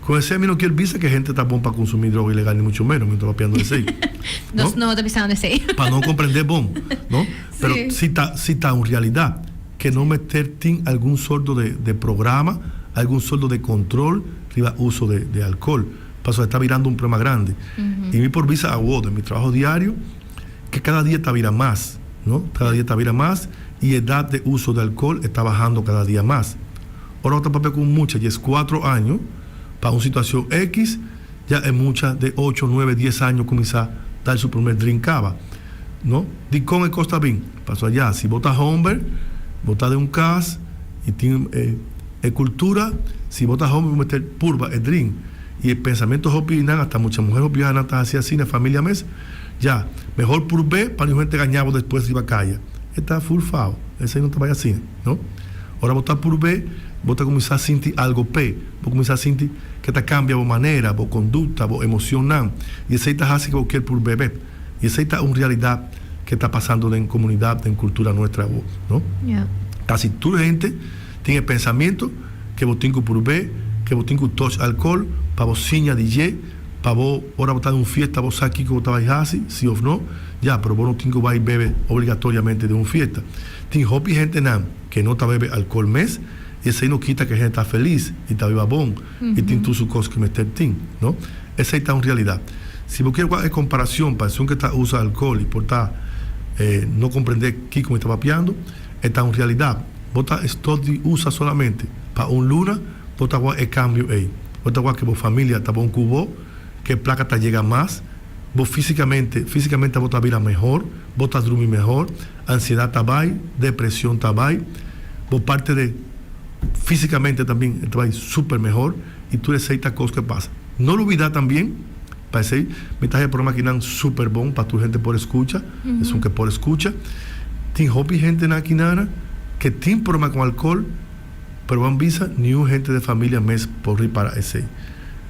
Ku esei mi no kier bisa ke hende ta bon pa konsumí droga ilegal, ni mucho ménos, mi no ta papiando esei. Nos no ta bisando esei. Pa no komprendé bon, no? Pero si ta un realidat ke no mester tin algun sorto di programa, algun sorto di kontrol riba uso di alkohol. Pasobra ta birando un problema grandi. I mi por bisa awor den mi trabou diario ku kada dia ta bira mas, no? Kada dia ta bira mas i edat di uso di alkohol ta bahando kada dia mas. Ora ta papia ku mucha 14 aña pa un situashon X, ya e mucha di 8, 9, 10 aña kuminsá dal su promé drink kaba, no? Dikon e kos ta bin? Pasobra ya, si bo ta hòmber, bo ta den un kas i tin e kultura, si bo ta hòmber, bo mester purba e drink. I e pensamentu hopi nan, hasta mucha muhé hopi nan ta hasi asina na familia mes, ya, mehor purb'é pa ningun hende gaña bo despues riba kaya. E ta full foul. Esei no ta bai asina, no? Ora bo ta purb'é, bo ta kuminsá sinti algu p'e, bo kuminsá sinti ku ta kambia bo manera, bo kondukta, bo emoshonnan. I esei ta hasi ku bo kier purb'é bèk. I esei ta un realidat ku ta pasando den komunidat, den kultura nuestra awor, no? Kasi tur hende tin e pensamentu ku bo tin ku purb'é, ku bo tin ku touch alkohòl pa bo siña di dje, pa bo ora bo ta den un fiesta bo sa kiko bo ta bai hasi, si òf no. Ya, pero bo no tin ku bai bebe obligatoriamente den un fiesta. Tin hopi hendenan ku no ta bebe alkohòl mes i esei no kita ku e hende ta felis i ta biba bon i tin tur su kos ku mester tin, no? Esei ta un realidat. Si bo kier wak e komparashon pa esun ku ta usa alkohòl i por ta no komprendé kiko mi ta papiando, e ta un realidat. Bo ta stòp di usa solamente pa un luna, bo ta wak e kambio ei. Bo ta wak ku bo familia ta bon ku bo, ku e plaka ta yega mas, bo físikamente bo ta bira mehor, bo ta drumi mehor, ansiedat ta bai, depreshon ta bai, bo parti di físikamente tambe ta bai super mehor i tur esei ta kos ku pasa. No lubidá tambe, pa esei mi ta haña e programa akinan super bon pa tur hende por skucha, esun ku por skucha. Tin hopi hendenan akinana ku tin problema ku alkohòl. Pero ban bisa niun hende di famia mes por ripara esey.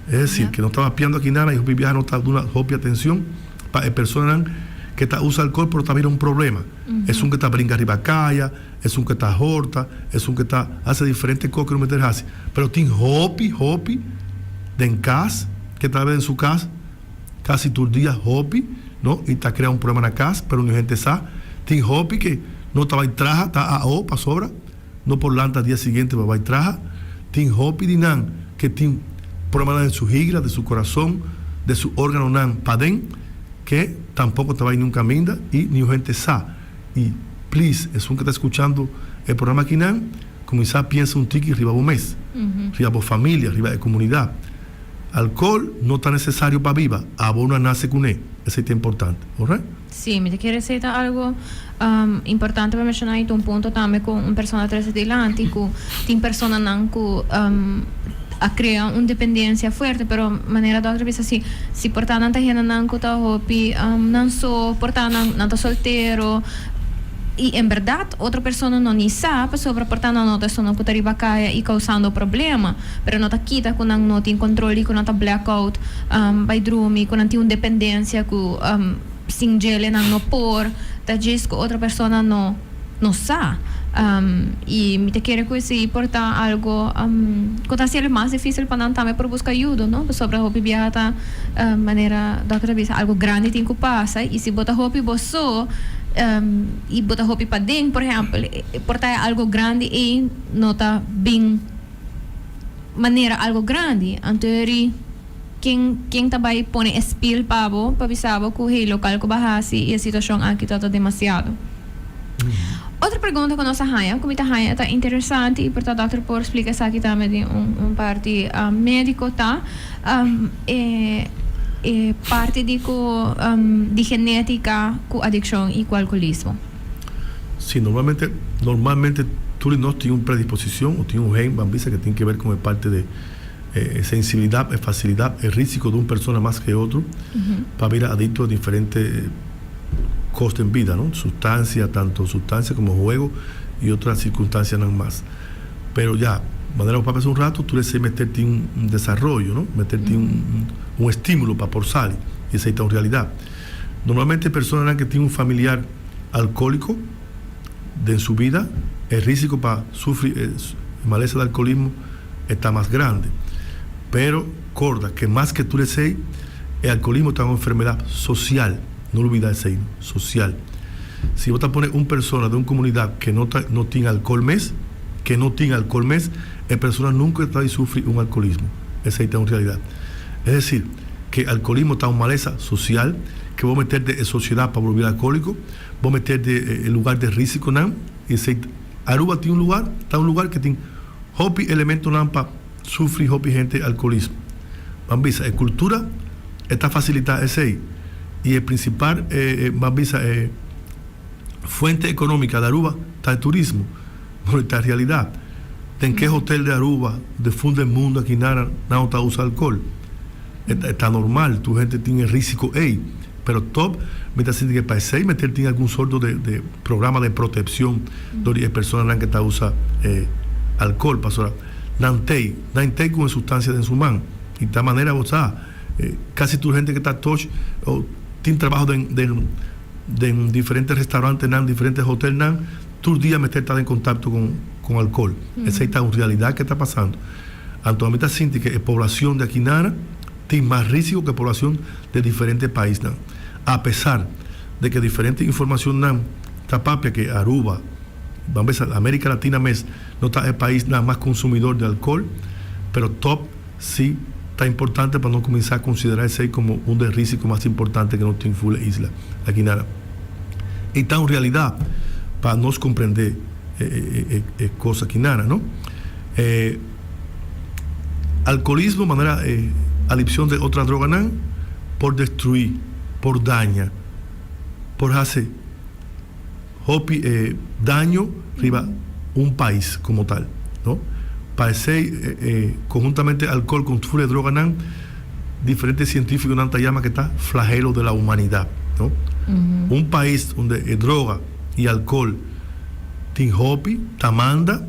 Es decir, cu nos ta papiando aki nada y hopi biaha no ta duna hopi atencion pa e persona cu ta usa alcohol, pero ta bira un problema. Esun cu ta brinca riba caya, esun cu ta horta, esun cu ta haci diferente cos cu no mester haci. Pero tin hopi, hopi den cas, cu ta den su cas, casi tur dia hopi, no? Y ta crea un problema na cas, pero ningun hende sa. Tin hopi cu no ta bay traha, ta AO pa sobra, no por lanta dia siguiente pa bay traha. Tin hopi di nan cu tin problema den su higra, den su corazon, den su organonan paden, cu tampoco ta bay ningun caminda y ningun hende sa. Y please, esun cu ta scuchando e programa aki nan, cuminsa pensa un tiki riba bo mes, riba bo familia, riba e comunidad. Alcohol no ta necesario pa biba, abo no a nace cune, esey ta importante, alright? Si, mi ta kere esey ta algo importante pa menciona y ta un punto tambe cu un persona trece dilanti cu tin personanan cu a crea un dependencia fuerte, pero manera dokter bisa si, si por ta nan ta hendenan cu ta hopi nan so, por ta nan nan ta soltero y en berdad otro persona no ni sa pasobra por ta nan no ta esunnan cu ta riba caya y causando problema. Pero no ta kita ku nan no tin control y ku nan ta blackout bay drumi, ku nan tin un dependencia ku sin djele nan no por, ta djis ku otro persona no no sa. Y mi ta kere ku esey por ta algo ku ta haciel mas dificil pa nan tambe por busca ayudo, no? Pasobra hopi biaha ta manera dokter ta bisa algo grandi tin ku pasa y si bo ta hopi bo so y bo ta hopi paden, por ehempel, por ta algo grandi ey no ta bin manera algo grandi. Anto eri ken ken ta bay pone e spiel pa bo pa bisa bo cu hey local cu bo a haci y e situacion aki ta ta demasiado. Otro pregunta cu nos a haya cu mi ta haya ta interesante y por ta dokter por splica esaki tambe den un un parti medico ta e e parti di cu di genetica cu adiccion y cu alcoholismo. Si, normalmente, normalmente tur di nos tin un predisposicion o tin un gen, ban bisa, que tin que ver con e parte de e sensibilidad, e facilidad, e risico di un persona mas que otro pa bira adicto a diferente cos den bida, no? Sustancia, tanto sustancia como juego y otras circunstancianan mas. Pero ya, manera bo papia hace un rato, tur esey mester tin un desarrollo, no? Mester tin un un estimulo pa por sali y esey ta un realidad. Normalmente personanan que tin un familiar alcohólico den su bida, e risico pa sufri e malesa di alcoholismo e ta mas grandi. Pero corda que mas que tur esey, e alcoholismo ta un enfermedad social, no lubida esey, social. Si bo ta pone un persona den un comunidad que no ta no tin alcohol mes, que no tin alcohol mes, e persona nunca ta di sufri un alcoholismo. Esey ta un realidad. Es decir, que alcoholismo ta un malesa social que bo meter den e sociedad pa bo bira alcoholico, bo meter den e lugar de risiconan y esey Aruba tin un lugar, ta un lugar que tin hopi elementonan pa sufri hopi hende alcoholismo. Ban bisa e cultura e ta facilita esey y e principal ban bisa e fuente economica di Aruba ta e turismo. Bueno, ta realidad. Den ke hotel di Aruba, de fun del mundo aki nada, nan no ta usa alcohol. E ta normal, tur hende tin e risico ey. Pero top mi ta sinti ke pa esey mester tin algun sorto de de programa de proteccion dor di e personanan ke ta usa e alcohol pasobra nan tey, nan tey cu e sustancia den su man. Y ta manera bo sa, casi tur hende ke ta toch o tin trabaho den den den diferente restaurantenan, diferente hotelnan, tur dia mester ta den contacto con con alcohol. Esey ta un realidad ke ta pasando. Anto ami ta sinti ke e poblacion di akinana tin mas risico ke poblacion de diferente paisnan. A pesar de ke diferente informacionnan ta papia ke Aruba, ban bisa America Latina mes, no ta e paisnan mas consumidor di alcohol, pero top si ta importante pa nos cuminsa considera esey como un de risico mas importante ke nos tin ful e isla akinana. Y ta un realidad pa nos comprende e e cos akinana, no? E alcoholismo manera e adiccion de otra droganan por destrui, por daña, por haci hopi e daño riba un pais como tal, no? Pa esey e conhuntamente alcohol con tur e droganan diferente cientificonan ta yama ke ta flagelo de la humanidad, no? Un pais unda e droga y alcohol tin hopi ta manda.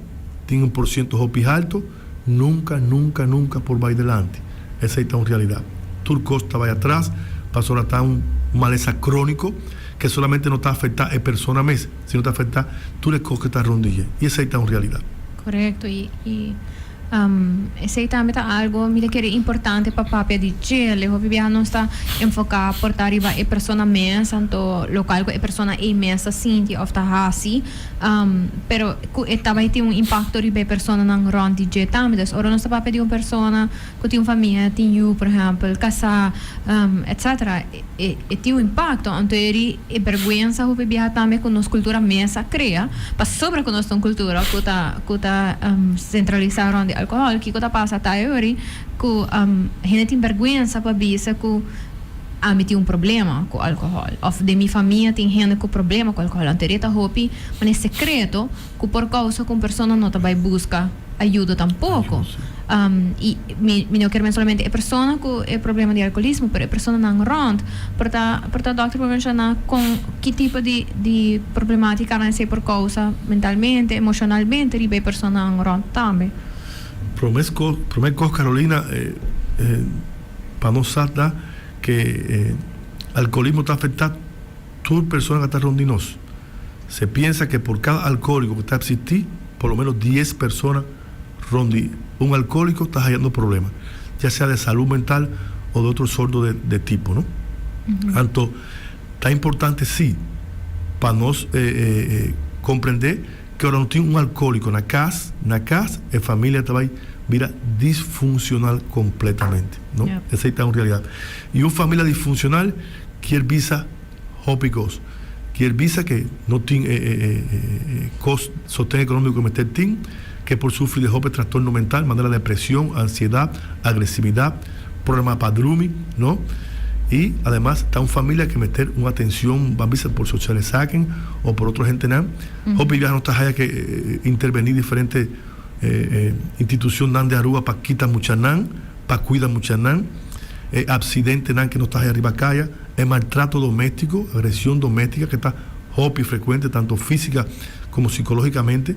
tin un porciento hopi halto, nunca, nunca, nunca por bay dilanti. Esey ta un realidad. Tur cos ta bay atras, pasobra ta un malesa cronico que solamente no ta afecta e persona mes, sino ta afecta tur e cos que ta rond di dje. Y esey ta un realidad. Correcto. Y esey tambe ta algo mi ta kere importante pa papia di dje. Hopi biaha nos ta enfoca por ta riba e persona mes, anto locual cu e persona ey mes ta sinti of ta haci. Pero cu e ta bay tin un impacto riba e personanan rond di dje tambe. Dus ora nos ta papia di un persona cu tin un famia, tin yu por ehempel, casa, etcetera, e e tin un impacto. Anto eri e berguensa hopi biaha tambe cu nos cultura mes a crea, pasobra cu nos ta un cultura cu ta cu ta centralisa rond di alcohol, kico ta pasa ta eri cu hende tin berguensa pa bisa cu ami tin un problema cu alcohol of den mi famia tin hende cu problema cu alcohol. Anto eri ta hopi manera secreto cu por causa cu un persona no ta bay busca ayudo tampoco. Y mi mi no kier men solamente e persona cu e problema di alcoholismo, pero e personanan rond. Por ta por ta dokter por menciona con ki tipo di di problematicanan esey por causa mentalmente, emocionalmente riba e personanan rond tambe. Prome cos, prome cos Carolina, pa nos sa ta ke alcoholismo ta afecta tur persona cu ta rond di nos. Se piensa ke por cada alcoholico cu ta existi, por lo menos dies persona rond di un alcoholico ta hayando problema, ya sea de salud mental o de otro sorto de tipo, no? Anto ta importante si pa nos comprende ke ora no tin un alcoholico na cas, na cas e familia ta bay bira disfuncional completamente, no? Esey ta un realidad. Y un familia disfuncional kier bisa hopi cos. Kier bisa ke no tin e cos sosten economico ke mester tin, ke por sufri di hopi trastorno mental manera depresion, ansiedad, agresividad, problema pa drumi, no? Y ademas ta un familia ke mester un atencion, ban bisa por sociale zaken o por otro hentenan. Hopi biaha nos ta haya ke interveni diferente institucionnan di Aruba pa kita muchanan, pa cuida muchanan, e accidentenan ke nos ta haya riba caya, e maltrato domestico, agresion domestica ke ta hopi frecuente tanto fisica como psicologicamente,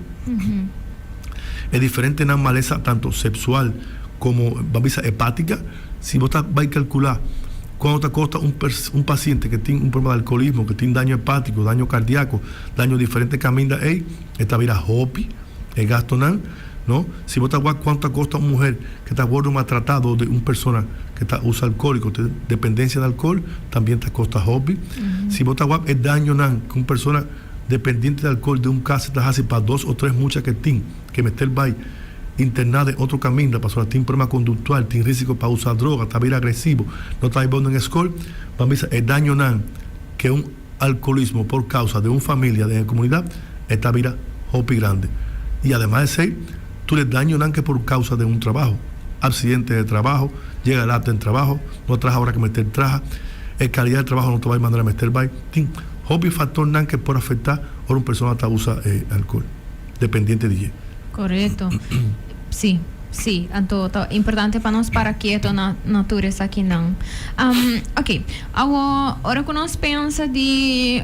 e diferentenan malesa tanto sexual como ban bisa hepatica. Si bo ta bay calcula cuanto ta costa un un paciente ke tin un problema di alcoholismo, ke tin daño hepatico, daño cardiaco, daño diferente caminda ey, e ta bira hopi e gastonan, no? Si bo ta wak cuanto ta costa un muher ke ta wordo maltrata door di un persona ke ta usa alcohol y ku tin dependencia di alcohol, tambien ta costa hopi. Si bo ta wak e dañonan ku un persona dependiente di alcohol den un casa ta haci pa dos o tres mucha ke tin ke mester bay interna den otro caminda pasobra tin problema conductual, tin risico pa usa droga, ta bira agresivo, no ta bay bon den e scol, ban bisa e dañonan ke un alcoholismo por causa den un familia, den e comunidad, e ta bira hopi grandi. Y ademas esey, tur e dañonan ke por causa den un trabaho, accidente de trabaho, yega lat den trabaho, no traha ora ke mester traha, e calidad di trabaho no ta bay manera mester bay, tin hopi factornan ke por afecta ora un persona ta usa e alcohol, dependiente di dje. Correcto. Sí, sí. Anto ta importante pa nos para keto na na tur esakinan. Ok, awo ora ku nos pensa di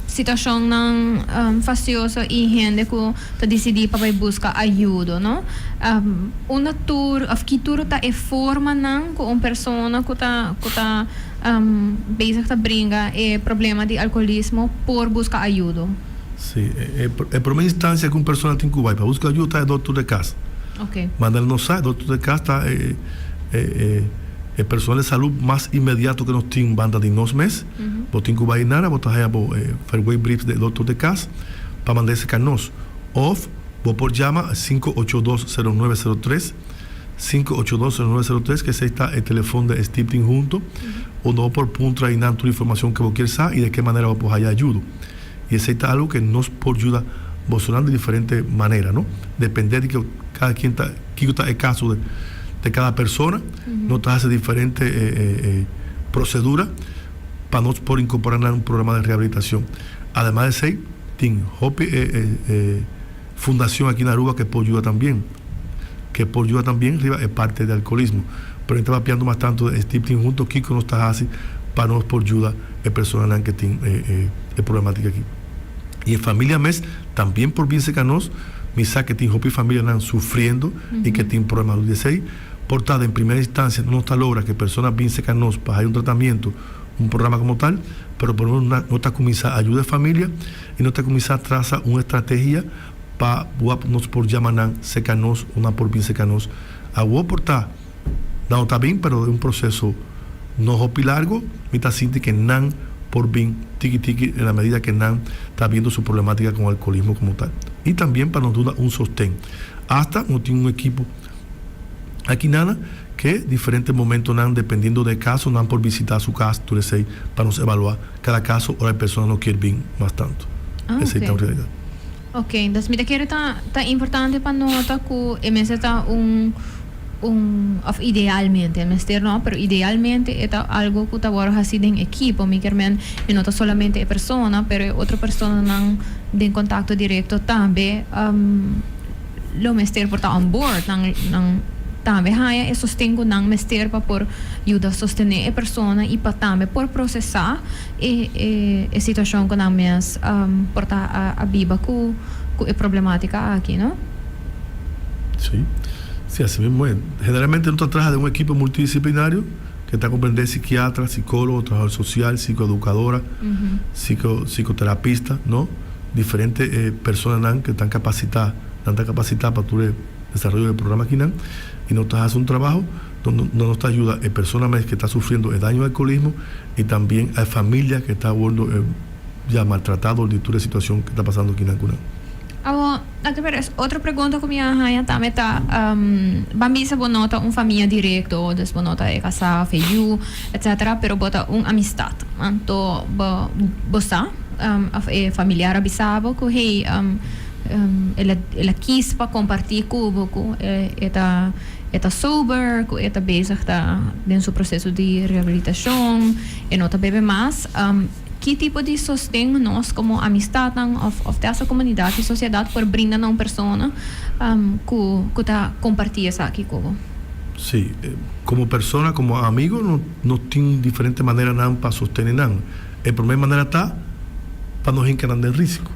situacionnan fastioso y hende ku ta disidí pa bai buska ayudo, no? Unda tur of ki tur ta e formanan ku un persona ku ta ku ta bezig ta bringa e problema di alcoholismo por buska ayudo? Sí, e prome instancia ku un persona tin ku bai pa buska ayuda ta e dokter de kas. Manda nos sa, e dokter de kas ta e e personal de salud mas inmediato ku nos tin banda di nos mes. Bo tin ku bai nada, bo ta haya bo verwijbrief di e dokter de kas pa manda esei ka nos. Of bo por yama 582 0903, 582 0903, ku esei ta e telefon di e Stichting Hunto, unda bo por puntra einan tur informacion ku bo kier sa i de ke manera bo por haya ayudo. Y esey ta algo que nos por yuda bosonan di diferente manera, no? Depende di cada quien ta, kico ta e caso de cada persona, nos ta haci diferente procedura pa nos por incorpora nan un programa de rehabilitacion. Ademas de esey, tin hopi fundacion aki na Aruba que por yuda tambien, que por yuda tambien riba e parte di alcoholismo. Pero mi ta papiando mas tanto di Stichting Hunto kico nos ta haci pa nos por yuda e personanan ke tin e problematica aki. Y e familia mes tambien por bin cerca nos. Mi sa ku tin hopi famianan sufriendo i ku tin problema di esei. Por tanto, en primera instancia, no ta logra ku e persona bin serka nos pa un tratamentu, un programa komo tal, pero por lo menos nos ta kuminsá yuda e famia i nos ta kuminsá trasa un estrategia pa nos por yama nan serka nos, òf nan por bin serka nos. Awor por ta, no ta bin, pero e un proseso no hopi largu, mi ta sinti ku nan por bin tiki tiki na medida ku nan ta viendo su problemátika ku alkoholismo komo tal. I tambe pa nos duna un sosten. Hasta nos tin un ekipo aki nana ku diferente momentonan, dependiendo di kaso, nan por bishitá su kas, tur esei, pa nos evaluá kada kaso, ora e persona no ke bin mas tantu. Esei ta un realidat. Ok, anto mi ta kere ta importante pa nota ku e mester ta un of idealmente, mester no, pero idealmente e ta algo ku ta wòrdu hasi den ekipo. Mi ke men, e no ta solamente e persona, pero e otro personanan den kontakto direkto tambe lo mester por ta on board. Nan tambe haña e sosten ku nan mester pa por yuda sostené e persona i pa tambe por prosesá e e e situashon ku nan mes por ta a biba ku e problemátika aki, no? Sí, asina mismo. Generalmente nos ta traha den un ekipo multidisiplinario ku ta komprendé psikiatra, sikólogo, trahadó sosial, psikoedukadora, psikoterapista, no? Diferente personanan ku ta kapasitá, nan ta kapasitá pa tur e desaroyo di e programa akinan i nos ta hasi un trabou donde nos ta yuda e persona mes ku ta sufriendo e daño di alkoholismo i tambe e famia ku ta wòrdu ya maltratá dor di tur e situashon ku ta pasando akinan ku nan. Awor, Dòkter Perez, otro pregunta ku mi a haña tambe ta, ban bisa bo no ta un famia direkto, dus bo no ta e kasá òf e yu, etcetera, pero bo ta un amistat. Anto bo bo sa òf e familiar a bisa bo ku hey, el a el a kis pa kompartí ku bo ku e ta e ta sober, ku e ta bezig ta den su proseso di rehabilitashon, e no ta bebe mas. Ki tipo di sosten nos komo amistatnan òf òf te hasta komunidat i sosiedat por brinda na un persona ku ku ta kompartí esaki ku bo? Sí, komo persona, komo amigu no nos tin diferente maneranan pa sostené nan. E promé manera ta pa no hinka nan den risiko.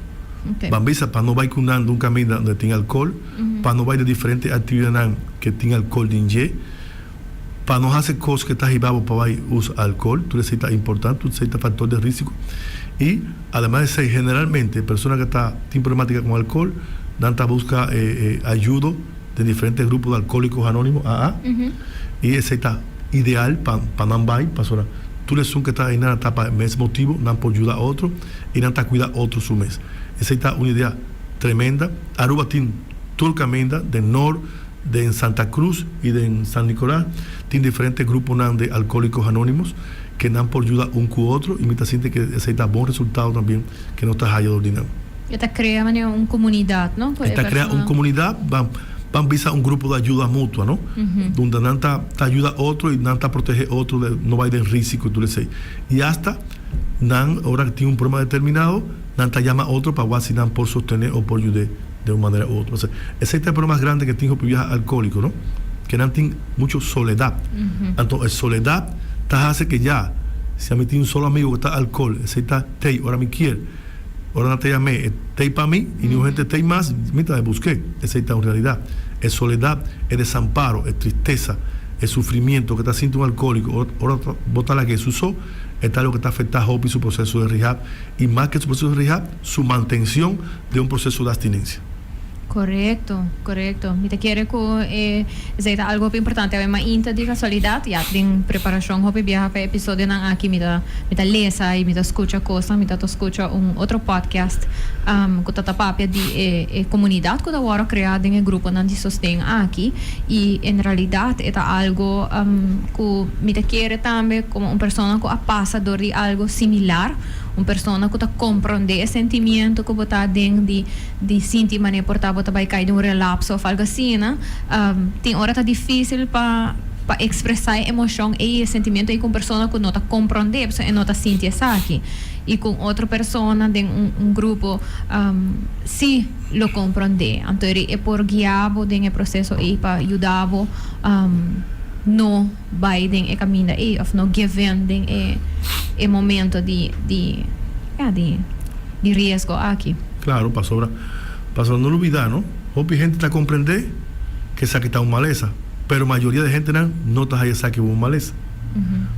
Ban bisa pa no bai ku nan den un kaminda unda tin alkohol, pa no bai den diferente aktividatnan ke tin alkohol den dje. Pa no hasi kos ku ta hiba bo pa bai usa alkohol, tur esei ta importante, tur esei ta faktor di risiko. I ademas di esei, generalmente e persona ku ta tin problematika ku alkohol, nan ta buska e ayudo den diferente grupo di Alkoholikos Anónimos, AA, i esei ta ideal pa pa nan bai, pasobra tur esun ku ta einan ta pa e mes motibu, nan por yuda otro i nan ta kuida otro su mes. Esei ta un idea tremenda. Aruba tin tur kaminda den nort. Den Santa Cruz i den San Nicolas tin diferente gruponan di Alcohólicos Anónimos ku nan por yuda un ku otro i mi ta sinti ku esei ta bon resultado tambe ku nos ta haya dor di nan. E ta krea manera un komunidat, no? E ta krea un komunidat, ban bisa un grupo di ayuda mutua, no? Unda nan ta ta yuda otro i nan ta protehé otro di no bai den risiko i tur esei. I asta nan ora tin un problema determinado nan ta yama otro pa wak si nan por sostené o por yud'é. De un manera u otro. Esei ta e problema mas grandi ku tin hopi biaha alkohóliko, no? Ku nan tin muchu soledat. Anto e soledat ta hasi ku ya, si ami tin un solo amigu ku ta alkohol, esei ta tei ora mi kier. Ora nan ta yam'é, e tei pa mi i niun hende tei mas, mi ta bai busk'é. Esei ta un realidat. E soledat, e desamparo, e tristesa, e sufrimiento ku ta sinti un alkohóliko ora bo ta lag'é su so, e ta loke ta afektá hopi su proseso di rehab i mas ke su proseso di rehab, su mantenshon den un proseso di abstinensia. Korekto, korekto. Mi ta kere ku e esei ta algu hopi importante. Awe mainta di kasualidat, ya den preparashon hopi biaha pa e episodionan aki mi ta mi ta lesa i mi ta skucha kosnan. Mi ta ta skucha un otro podcast ku ta ta papia di e e komunidat ku ta wòrdu kreá den e gruponan di sosten aki. I en realidat e ta algu ku mi ta kere tambe komo un persona ku a pasa dor di algu similar. Un persona ku ta komprondé e sentimiento ku bo ta aden di di sinti manera por ta bo ta bai kai den un relapso òf algu asina, tin ora ta difísil pa pa ekspresá e emoshon ei, e sentimiento ei ku un persona ku no ta komprondé pasobra e no ta sinti esaki. I ku un otro persona den un un grupo sí lo komprondé. Anto e por guia bo den e proseso ei pa yuda bo no bai den e kaminda ei òf no give in den e e momento di di ya di di riesgo aki. Claro, pasobra pasobra no lubida no. Hopi hende ta comprende cu esaki ta un malesa, pero mayoria di hendenan no ta haya esaki un malesa.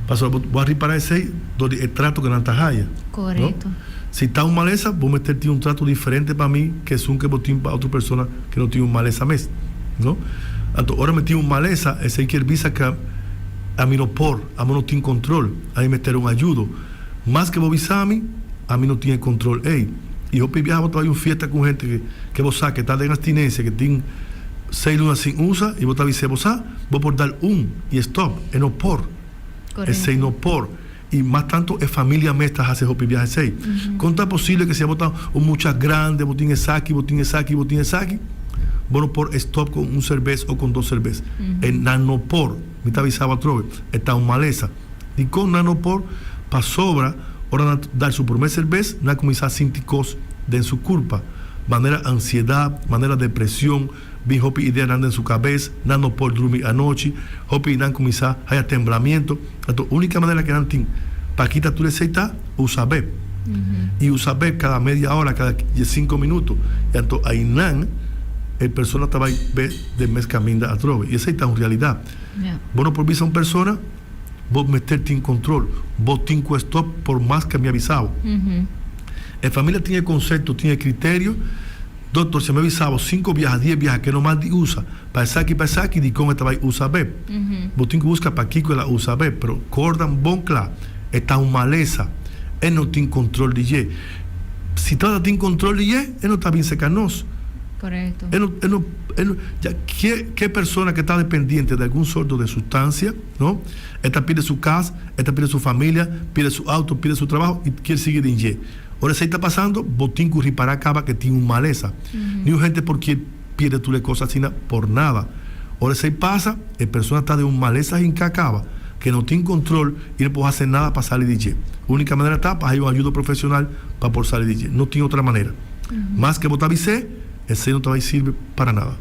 Pasobra bo a ripara esey door di e trato cu nan ta haya. Corecto. No? Si ta un malesa, bo mester tin un trato diferente pa mi cu esun cu bo tin pa otro persona cu no tin un malesa mes. No? Anto ora mi tin un malesa, esey kier bisa cu ami no por, ami no tin control, ami mester un ayudo. Mas ke bo bisa mi, ami no tin e control ey. Y hopi biaha bo ta bay un fiesta cu un hende ke bo sa ke ta den abstinencia, ke tin seis luna sin usa, y bo ta bis'é, bo sa, bo por dal un y stop. E no por. Esey no por. Y mas tanto e familia mes ta haci hopi biaha esey. Con ta posible ke si abo ta un mucha grande, bo tin esaki, bo tin esaki, bo tin esaki, bo no por stop con un cerbes o con dos cerbes. E nan no por. Mi ta bisa bo atrobe, e ta un malesa. Dikon nan no por? Pasobra ora nan dal su promé serbes, nan kuminsá sinti kos den su kurpa, manera ansiedat, manera depresion, bin hopi ideanan den su kabes, nan no por drumi anochi, hopi di nan kuminsá haña temblamiento. Anto únika manera ke nan tin pa kita tur esei ta usa beb. I usa beb kada media ora, kada diesinko minuto. I anto ainan e persona ta bai be den mes kaminda atrobe. I esei ta un realidat. Bo no por bisa un persona. Bo mester tin control. Bo tin cu stop por mas cu mi a bisa bo. E familia tin e concepto, tin e criterio. Doctor, si mi a bisa bo cinco biaha, dies biaha ke no mas di usa pa esaki, pa esaki, dicon e ta bay usa beb? Bo tin cu busca pakico el a usa beb, pero cordan bon cla, e ta un malesa. E no tin control di dje. Si tabata tin control di dje, e no ta bin seca nos. Correcto. E no, e no, e no, ya, ke, ke persona ke ta dependiente di algun sorto de sustancia, no, e ta pide su cas, e ta pide su familia, pide su auto, pide su trabaho y kier sigui den dje. Ora esey ta pasando, bo tin cu ripara caba ke tin un malesa. Niun hende por kier pierde tur e cos asina por nada. Ora esey pasa, e persona ta den un malesa hinca caba, ke no tin control y no por haci nada pa sali di dje. Unica manera ta pa haya un ayudo profesional pa por sali di dje. No tin otra manera. Mas ke bo ta bis'é, esei no ta bai sirbi para nada.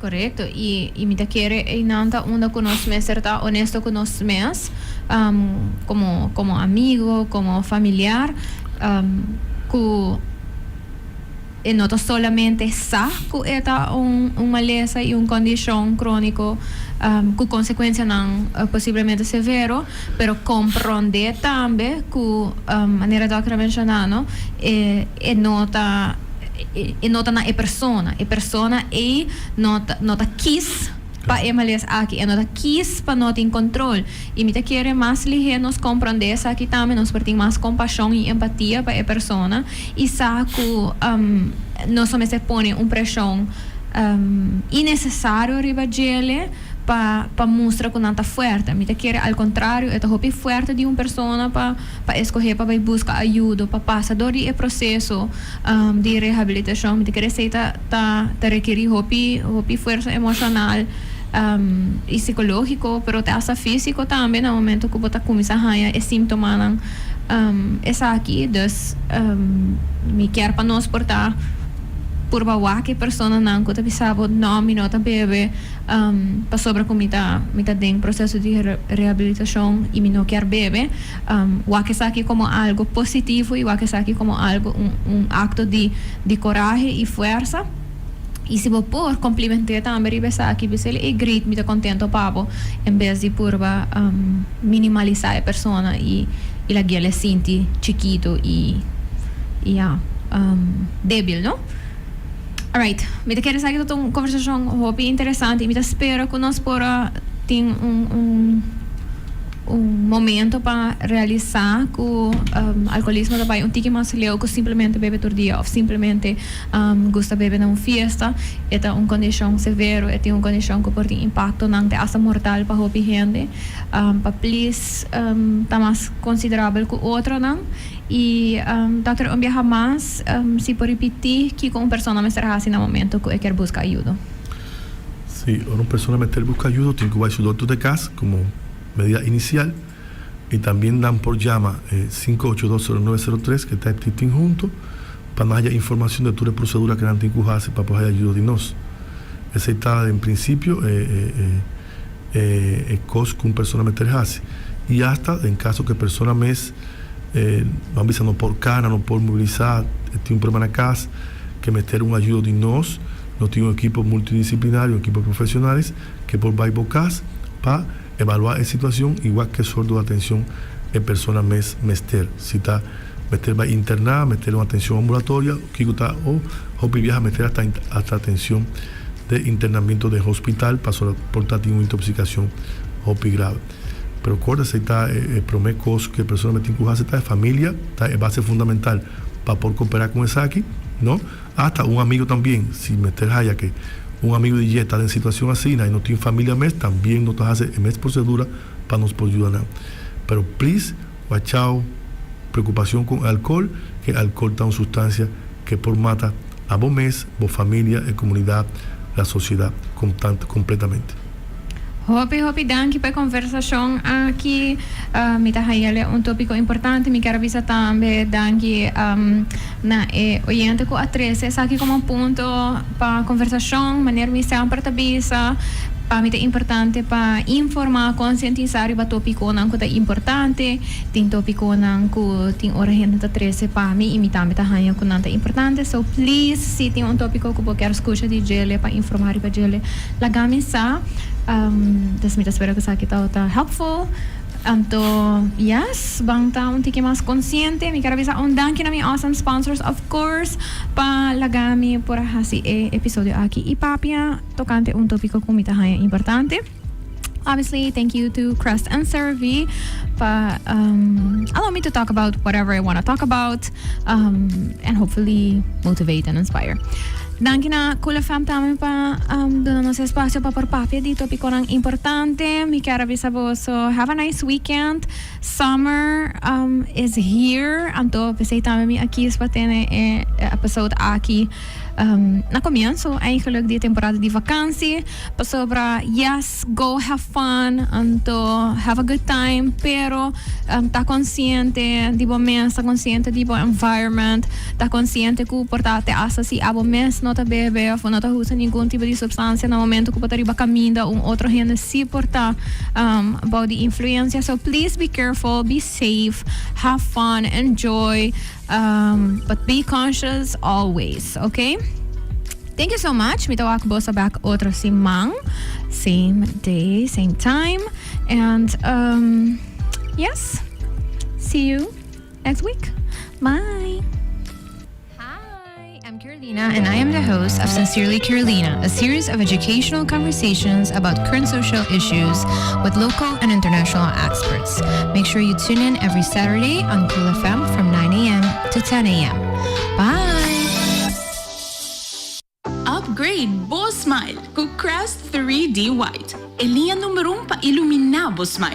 Korekto, i i mi ta kere einan ta unda ku nos mester ta honesto ku nos mes, komo komo amigo, komo familiar, ku e no ta solamente sa ku e ta un un malesa i un kondishon króniko ku konsekuensianan posiblemente severo, pero komprondé tambe ku manera dòkter a menshoná no, e e no ta e no ta na e persona, e persona ei no ta no ta kis pa e males aki, e no ta kis pa no tin kontrol i mi ta kere mas lihé nos komprondé esaki tambe nos por tin mas kompashon i empatia pa e persona i sa ku nos no mester pone un preshon innesesario riba djele. pa pa mustra ku nan ta fuerte. Mi ta kere al kontrario, e ta hopi fuerte di un persona pa pa eskohé pa bai buska ayudo, pa pasa dor di e proseso di rehabilitashon. Mi ta kere esei ta ta ta rekerí hopi hopi fuersa emoshonal i sikológiko, pero te asta físiko tambe na momento ku bo ta kuminsá haña e síntomanan esaki. Dus mi kier pa nos por ta purba wak e personanan ku ta bisa bo, no, mi no ta bebe. Pasobra ku mi ta mi ta den proseso di rehabilitashon i mi no kier bebe, wak esaki komo algu positivo i wak esaki komo algu un un akto di di korahe i fuersa. I si bo por kompliment'é tambe riba esaki, bis'el, Ey great, mi ta kontento pa bo, en bes di purba minimalisá e persona i i lag'el e sinti chikitu i i ya debil, no? Alright, mi ta kere sa ki ta un conversacion hopi interesante y mi ta spera cu nos por a tin un un un momento pa realisa cu alcoholismo ta bay un tiki mas leu cu simplemente bebe tur dia of simplemente gusta bebe na un fiesta. E ta un condicion severo, e tin un condicion cu por tin impactonan te hasta mortal pa hopi hende. Pa please ta mas considerabel cu otronan. I dòkter un biaha mas si por ripití kiko un persona mester hasi na momento ku e kier buska ayudo. Si, ora un persona mester buska ayudo tin ku bai su dòkter de kas komo medida inisial i tambien nan por yama e 5820903 ke ta e titin hunto pa nan haya informashon de tur e prosedura ke nan tin ku hasi pa por haya ayudo di nos. Esei ta en prinsipio e e kos ku un persona mester hasi i asta den kaso ku e persona mes Nan bisa no por kana, no por mobilisá, e tin un problema na kas, ke mester un ayudo di nos. Nos tin un ekipo multidisiplinario, un ekipo profesionales ku por bai bo kas pa evaluá e situashon i wak ki sorto di atenshon e persona mes mester. Si ta mester bai interná, mester un atenshon ambulatorio, kiko ta o hopi biaha mester hasta hasta atenshon di internamentu den hospital pasobra por ta tin un intoksikashon hopi grave. Pero korda esei ta e promé kos ku e persona tin ku hasi ta e familia ta e base fundamental pa por kooperá ku esaki, no? Hasta un amigu tambe, si mester haya ku un amigu di dje ta den situashon asina i no tin familia mes, tambe nos ta hasi e mes prosedura pa nos por yuda nan. Pero please, watch out preokupashon ku alkohòl, ku alkohòl ta un sustansia ku por mata abo mes, bo familia, e komunidat, la sosiedat kompletamente. Hopi, hopi danki pa e konversashon aki. Mi ta haña un tópiko importante. Mi ke bisa tambe danki na e oyente ku a trese esaki komo punto pa konversashon. Manera mi semper ta bisa, pa mi ta importante pa informá, konsientisá riba tópikonan ku ta importante. Tin tópikonan ku tin ora hende ta trese pa mi i mi tambe ta haña ku nan ta importante. So please, si tin un tópiko ku bo kier skucha di djele pa informá riba djele, laga mi sa. Dus mi ta spera ku esaki ta helpful. Anto, yes, ban ta un tiki mas konsiente. Mi ke bisa un danki na mi awesome sponsors, of course, pa laga mi por hasi e episodio aki i papia tokante un tópiko ku mi ta haña importante. Obviously, thank you to Crest and CeraVe pa allow me to talk about whatever I want to talk about and hopefully motivate and inspire. Danki na Cool FM tambe pa duna nos espasio pa por papia di tópikonan importante. Mi ke bisa boso, have a nice weekend. Summer is here. Anto, p'esei tambe mi a kies pa tene e episode aki na komienso eigenlijk di temporada di vakantie. Pasobra, yes, go have fun, anto have a good time, pero ta konsiente di bo mes, ta konsiente di bo environment, ta konsiente ku por ta te hasta si abo mes no ta bebe òf no ta usa ningun tipo di supstansia na momento ku bo ta riba kaminda un otro hende si por ta bou di influensia. So please be careful, be safe, have fun, enjoy, but be conscious always, okay? Thank you so much. Mi ta wak boso back otro siman. Same day, same time. And yes, see you next week. Bye. Hi, I'm Carolina, and I am the host of Sincerely Carolina, a series of educational conversations about current social issues with local and international experts. Make sure you tune in every Saturday on Cool FM from 9 a.m. to 10 a.m. Bye! Upgrade bo smile ku Crest 3D White. E liña number 1 pa iluminá bo smile.